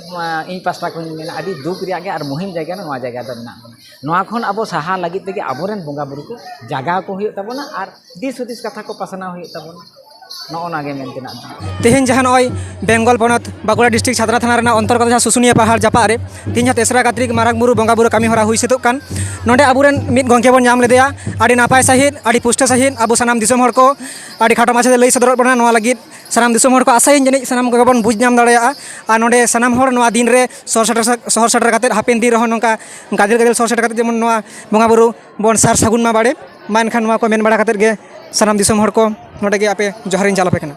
ᱤᱧ ᱯᱟᱥᱴᱟ ᱠᱷᱚᱱ ᱢᱮᱱᱟ, ᱟᱹᱰᱤ ᱫᱩᱠ ᱨᱮᱭᱟᱜ ᱜᱮ ᱟᱨ ᱢᱩᱦᱤᱢ ᱡᱟᱭᱜᱟ ᱨᱮ ᱱᱚᱣᱟ ᱡᱟᱭᱜᱟ ᱫᱚ ᱢᱮᱱᱟᱜ ᱵᱚᱱᱟ᱾ ᱱᱚᱣᱟ ᱠᱷᱚᱱ ᱟᱵᱚ ᱥᱟᱦᱟ ᱞᱟᱹᱜᱤᱫ ᱛᱮᱜᱮ ᱟᱵᱚᱨᱮᱱ ᱵᱚᱸᱜᱟ ᱵᱩᱨᱩ ᱠᱚ ᱡᱟᱜᱟᱣ ᱠᱚ ᱦᱩᱭᱩᱜ ᱛᱟᱵᱚᱱᱟ ᱟᱨ ᱫᱤᱥ ᱦᱩᱫᱤᱥ ᱠᱟᱛᱷᱟ ᱠᱚ ᱯᱟᱥᱱᱟᱣ ᱦᱩᱭᱩᱜ ᱛᱟᱵᱚᱱᱟ᱾ ᱱᱚᱜᱼᱚ ᱱᱚᱣᱟ ᱜᱮ ᱢᱮᱱ ᱛᱮᱱᱟᱜ ᱫᱚ᱾ ᱛᱮᱦᱮᱧ ᱡᱟᱦᱟᱸ ᱱᱚᱜᱼᱚᱭ ᱵᱮᱝᱜᱚᱞ ᱯᱚᱱᱚᱛ ᱵᱟᱸᱠᱩᱲᱟ ᱰᱤᱥᱴᱨᱤᱠᱴ ᱪᱷᱟᱛᱱᱟ ᱛᱷᱟᱱᱟ ᱨᱮᱱᱟᱜ ᱚᱱᱛᱚᱨᱜᱚᱛᱚ ᱡᱟᱦᱟᱸ ᱥᱩᱥᱩᱱᱤᱭᱟᱹ ᱯᱟᱦᱟᱲ ᱡᱟᱯᱟᱜ ᱨᱮ ᱛᱮᱦᱮᱧ ᱡᱟᱦᱟᱸ ᱛᱮᱥᱨᱟ ᱠᱟᱨᱛᱤᱠ ᱢᱟᱨᱟᱝ ᱵᱩᱨᱩ ᱵᱚᱸᱜᱟ ᱵᱩᱨᱩ ᱠᱟᱹᱢᱤ ᱦᱚᱨᱟ ᱦᱩᱭ ᱥᱟᱹᱛᱚᱜ ᱠᱟᱱ, ᱱᱚᱰᱮ ᱟᱵᱚᱨᱮᱱ ᱢᱤᱫ ᱜᱚᱢᱠᱮ ᱵᱚᱱ ᱧᱟᱢ ᱞᱮᱫᱮᱭᱟ᱾ ᱟᱹᱰᱤ ᱱᱟᱯᱟᱭ ᱥᱟᱺᱦᱤᱡ, ᱟᱹᱰᱤ ᱯᱩᱥᱴᱟᱹ ᱥᱟᱺᱦᱤᱡ ᱟᱵᱚ ᱥᱟᱱᱟᱢ ᱫᱤᱥᱚᱢ ᱦᱚᱲ ᱠᱚ ᱟᱹᱰᱤ ᱠᱷᱟᱴᱚ ᱢᱟᱪᱷᱟ ᱛᱮ ᱞᱟᱹᱭ ᱥᱚᱫᱚᱨᱟᱫ ᱵᱚᱱᱟ᱾ ᱱᱚᱣᱟ ᱞᱟᱹᱜᱤᱫ ᱥᱟᱱᱟᱢ ᱫᱤᱥᱚᱢ ᱦᱚᱲ ᱠᱚ ᱟᱥᱟᱭᱟᱹᱧ ᱡᱟᱹᱱᱤᱡ ᱥᱟᱱᱟᱢ ᱠᱚᱜᱮ ᱵᱚᱱ ᱵᱩᱡᱽ ᱧᱟᱢ ᱫᱟᱲᱮᱭᱟᱜᱼᱟ᱾ ᱟᱨ ᱱᱚᱰᱮ ᱥᱟᱱᱟᱢ ᱦᱚᱲ ᱱᱚᱣᱟ ᱫᱤᱱ ᱨᱮ ᱥᱚᱦᱚᱨ ᱥᱮᱴᱮᱨ, ᱥᱚᱦᱚᱨ ᱥᱮᱴᱮᱨ ᱠᱟᱛᱮᱫ, ᱦᱟᱯᱮᱱ ᱫᱤᱱ ᱨᱮᱦᱚᱸ ᱱᱚᱝᱠᱟ ᱜᱟᱫᱮᱞ ᱜᱟᱫᱮᱞ ᱥᱚᱦᱚᱨ ᱥᱮᱴᱮᱨ ᱠᱟᱛᱮᱫ ᱡᱮᱢᱚᱱ ᱱᱚᱣᱟ ᱵᱚᱸᱜᱟ ᱵᱩᱨᱩ ᱵᱚᱱ ᱥᱟᱨ ᱥᱟᱹᱜᱩᱱ ᱢᱟ ᱵᱟᱲᱮ᱾ ᱢᱟ ᱮᱱᱠᱷᱟᱱ ᱱᱚᱣᱟ ᱠᱚ ᱢᱮᱱ ᱵᱟᱲᱟ ᱠᱟᱛᱮᱫ ᱜᱮ ᱥᱟᱱᱟᱢ ᱫᱤᱥᱚᱢ ᱦᱚᱲ ᱠᱚ ᱱᱚᱰᱮ ᱜᱮ ᱟᱯᱮ ᱡᱚᱦᱟᱨᱤᱧ ᱪᱟᱞ ᱟᱯᱮ ᱠᱟᱱᱟ᱾